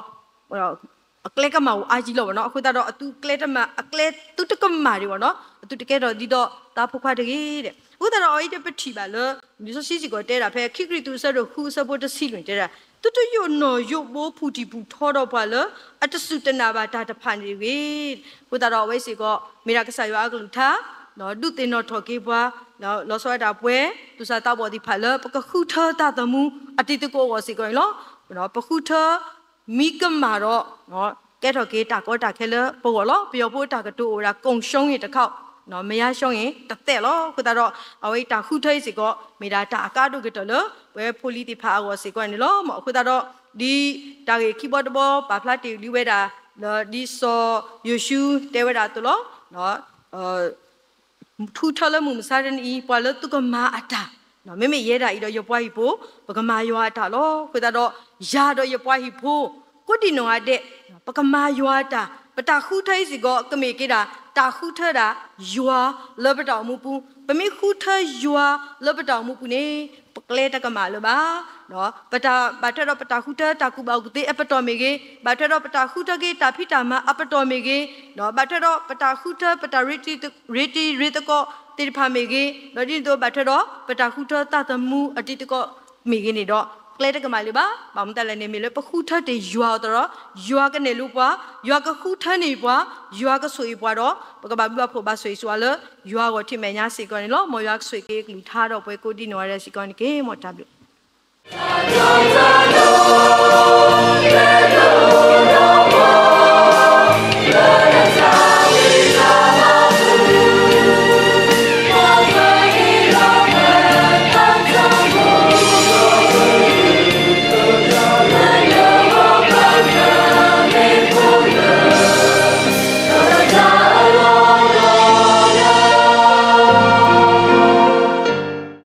အကျဲကမၣ်အိၣ်အါကံလီၤဘၣ်နီၤ, အဃိသတးဒီးအသုကျဲတမၣ် အကျဲသုတကမၣ်ဒံးဘၣ်နီၤ, အသုတကဲထီၣ်ဒ်သိးသးဖိခွါတဂ့ၤဒီး, အဃိသတးဒီးအဝဲအံၤတပထံၣ်ဘၣ်လၢ လံာ်စီဆှံစ့ၢ်ကီးတဲဒၣ်ဖဲခံကရံၣ်သူးအဆၢဒိၣ်ဃု အဆၢဖိတဆံလွံၢ်တဲဒၣ်, သုတယိၣ်နီၢ်ယိၣ်ဘိဖုၣ်ထံၣ်ဖုၣ်ထီဒီးပှၤလၢ အတစူၢ်တနာ်ဘၣ်တၢ်တဖၣ်န့ၣ်တဂ့ၤ. အဃိသတးဒီးအဝဲစ့ၢ်ကီး မ့ၢ်ဒၣ်ကစၢ်ယွၤအကလုၢ်ကထါ ဒုးသ့ၣ်နီၣ်ထီၣ်က့ၤပှၤ လီၤဆီဒၣ်တၢ်ပဝဲ သူၣ်စၢ်သးဘီၣ်သ့ၣ်တဖၣ်လၢ ပကဃုထၢသးသမူအတံၤသကိးအဂီၢ်စ့ၢ်ကီးန့ၣ်လီၤ. ပဃုထၢ မ့ၢ်ကမၣ်ဒီး ကဲထီၣ်က့ၤတၢ်ကီတၢ်ခဲလၢပဂီၢ်လီၤ. ပယီၤဖိတၢ်ကတိၤအိၣ်ဝဲဒၣ် ကံၣ်ရှုံးရင်တခါ မရရှုံးရင်တသဲးလီၤ. အဃိသတးဒီး အဝဲအံၤတၢ်ဃုထၢအံၤစ့ၢ်ကီး မ့ၢ်ဒၣ်တၢ်အကါဒိၣ်ကတၢၢ်လၢ ပဝဲဖိလံၤသ့ၣ်တဖၣ်အဂီၢ်စ့ၢ်ကီးန့ၣ်လီၤ. အဃိသတးဒီး ဒ်တၢ်ဂ့ၢ်ခံဘီတဘီ ပာ်ဖျါတ့ၢ်လံဝဲဒၣ် လၢဒ်စီၤယိၤၡူတဲဝဲဒၣ်အသိးလီၤ. ဃုထၢလၢမုၢ်မဆါတနံၤအံၤ ပှၤလၢသုကမၤအတၢ်, မ့မ့ၢ်ယဲဒၣ်အံၤဒီးယပှၤဟံၣ်ဖိ ပကမၤယွၤအတၢ်လီၤ. အဃိသတးဒီး ယၤဒီးယပှၤဟံၣ်ဖိ ကိးဒံနီၢ်ဂၤဒဲး ပကမၤယွၤအတၢ်, ပတၢ်ဃုထၢအံၤစ့ၢ်ကီး ကမ့ၢ်က့ၤဒၣ် တၢ်ဃုထၢဒၣ်ယွၤလၢပတၢ်အိၣ်မူပူၤ, ပမ့ၢ်ဃုထၢယွၤလၢပတၢ်အိၣ်မူပူၤန့ၣ် ပကျဲတကမၣ်လၢၤဘၣ်. ပတၢ်ဘၣ်ထွဲဒီးပတၢ်ဃုထၢတၢ်ကူၣ်ဘၣ်ကူၣ်သ့အပတီၢ်မ့ၢ်ဂ့ၤ, ဘၣ်ထွဲဒီးပတၢ်ဃုထၢက့ၤတၢ်ဖံးတၢ်မၤအပတီၢ်မ့ၢ်ဂ့ၤ, ဘၣ်ထွဲဒီးပတၢ်ဃုထၢပတၢ်ရ့တံၤရ့သကိးသ့ၣ်တဖၣ်မ့ၢ်ဂ့ၤ, ဒီးဒ်န့ၣ်အသိးဘၣ်ထွဲဒီးပတၢ်ဃုထၢသးသမူအတံၤသကိးမ့ၢ်ဂ့ၤန့ၣ်ဒီး ကျဲတကမၣ်လၢၤဘၣ်. ဘၣ်မနုၤလဲၣ်န့ၣ် မ့ၢ်လၢပဃုထၢတ့ၢ်ယွၤအသိးဒီး ယွၤကနဲၣ်လိပှၤ, ယွၤကဃုထၢန့ၢ်ပှၤ, ယွၤကဆိၣ်ဂ့ၤပှၤဒီး ပကဘၣ်ဘျုးဘၣ်ဖှိၣ်ဘၣ်ဆိၣ်ဂ့ၤဆိၣ်ဝါလၢ ယွၤအဂီၢ်ထံမဲာ်ညါစ့ၢ်ကီးန့ၣ်လီၤ. မ်ယွၤကဆိၣ်ဂ့ၤက့ၤအကလုၢ်ကထါဒီးပှၤကိးဒံနီၢ်ဂၤဒဲးစ့ၢ်ကီးန့ၣ်တက့ၢ်. မ်တၢ်ဘျုး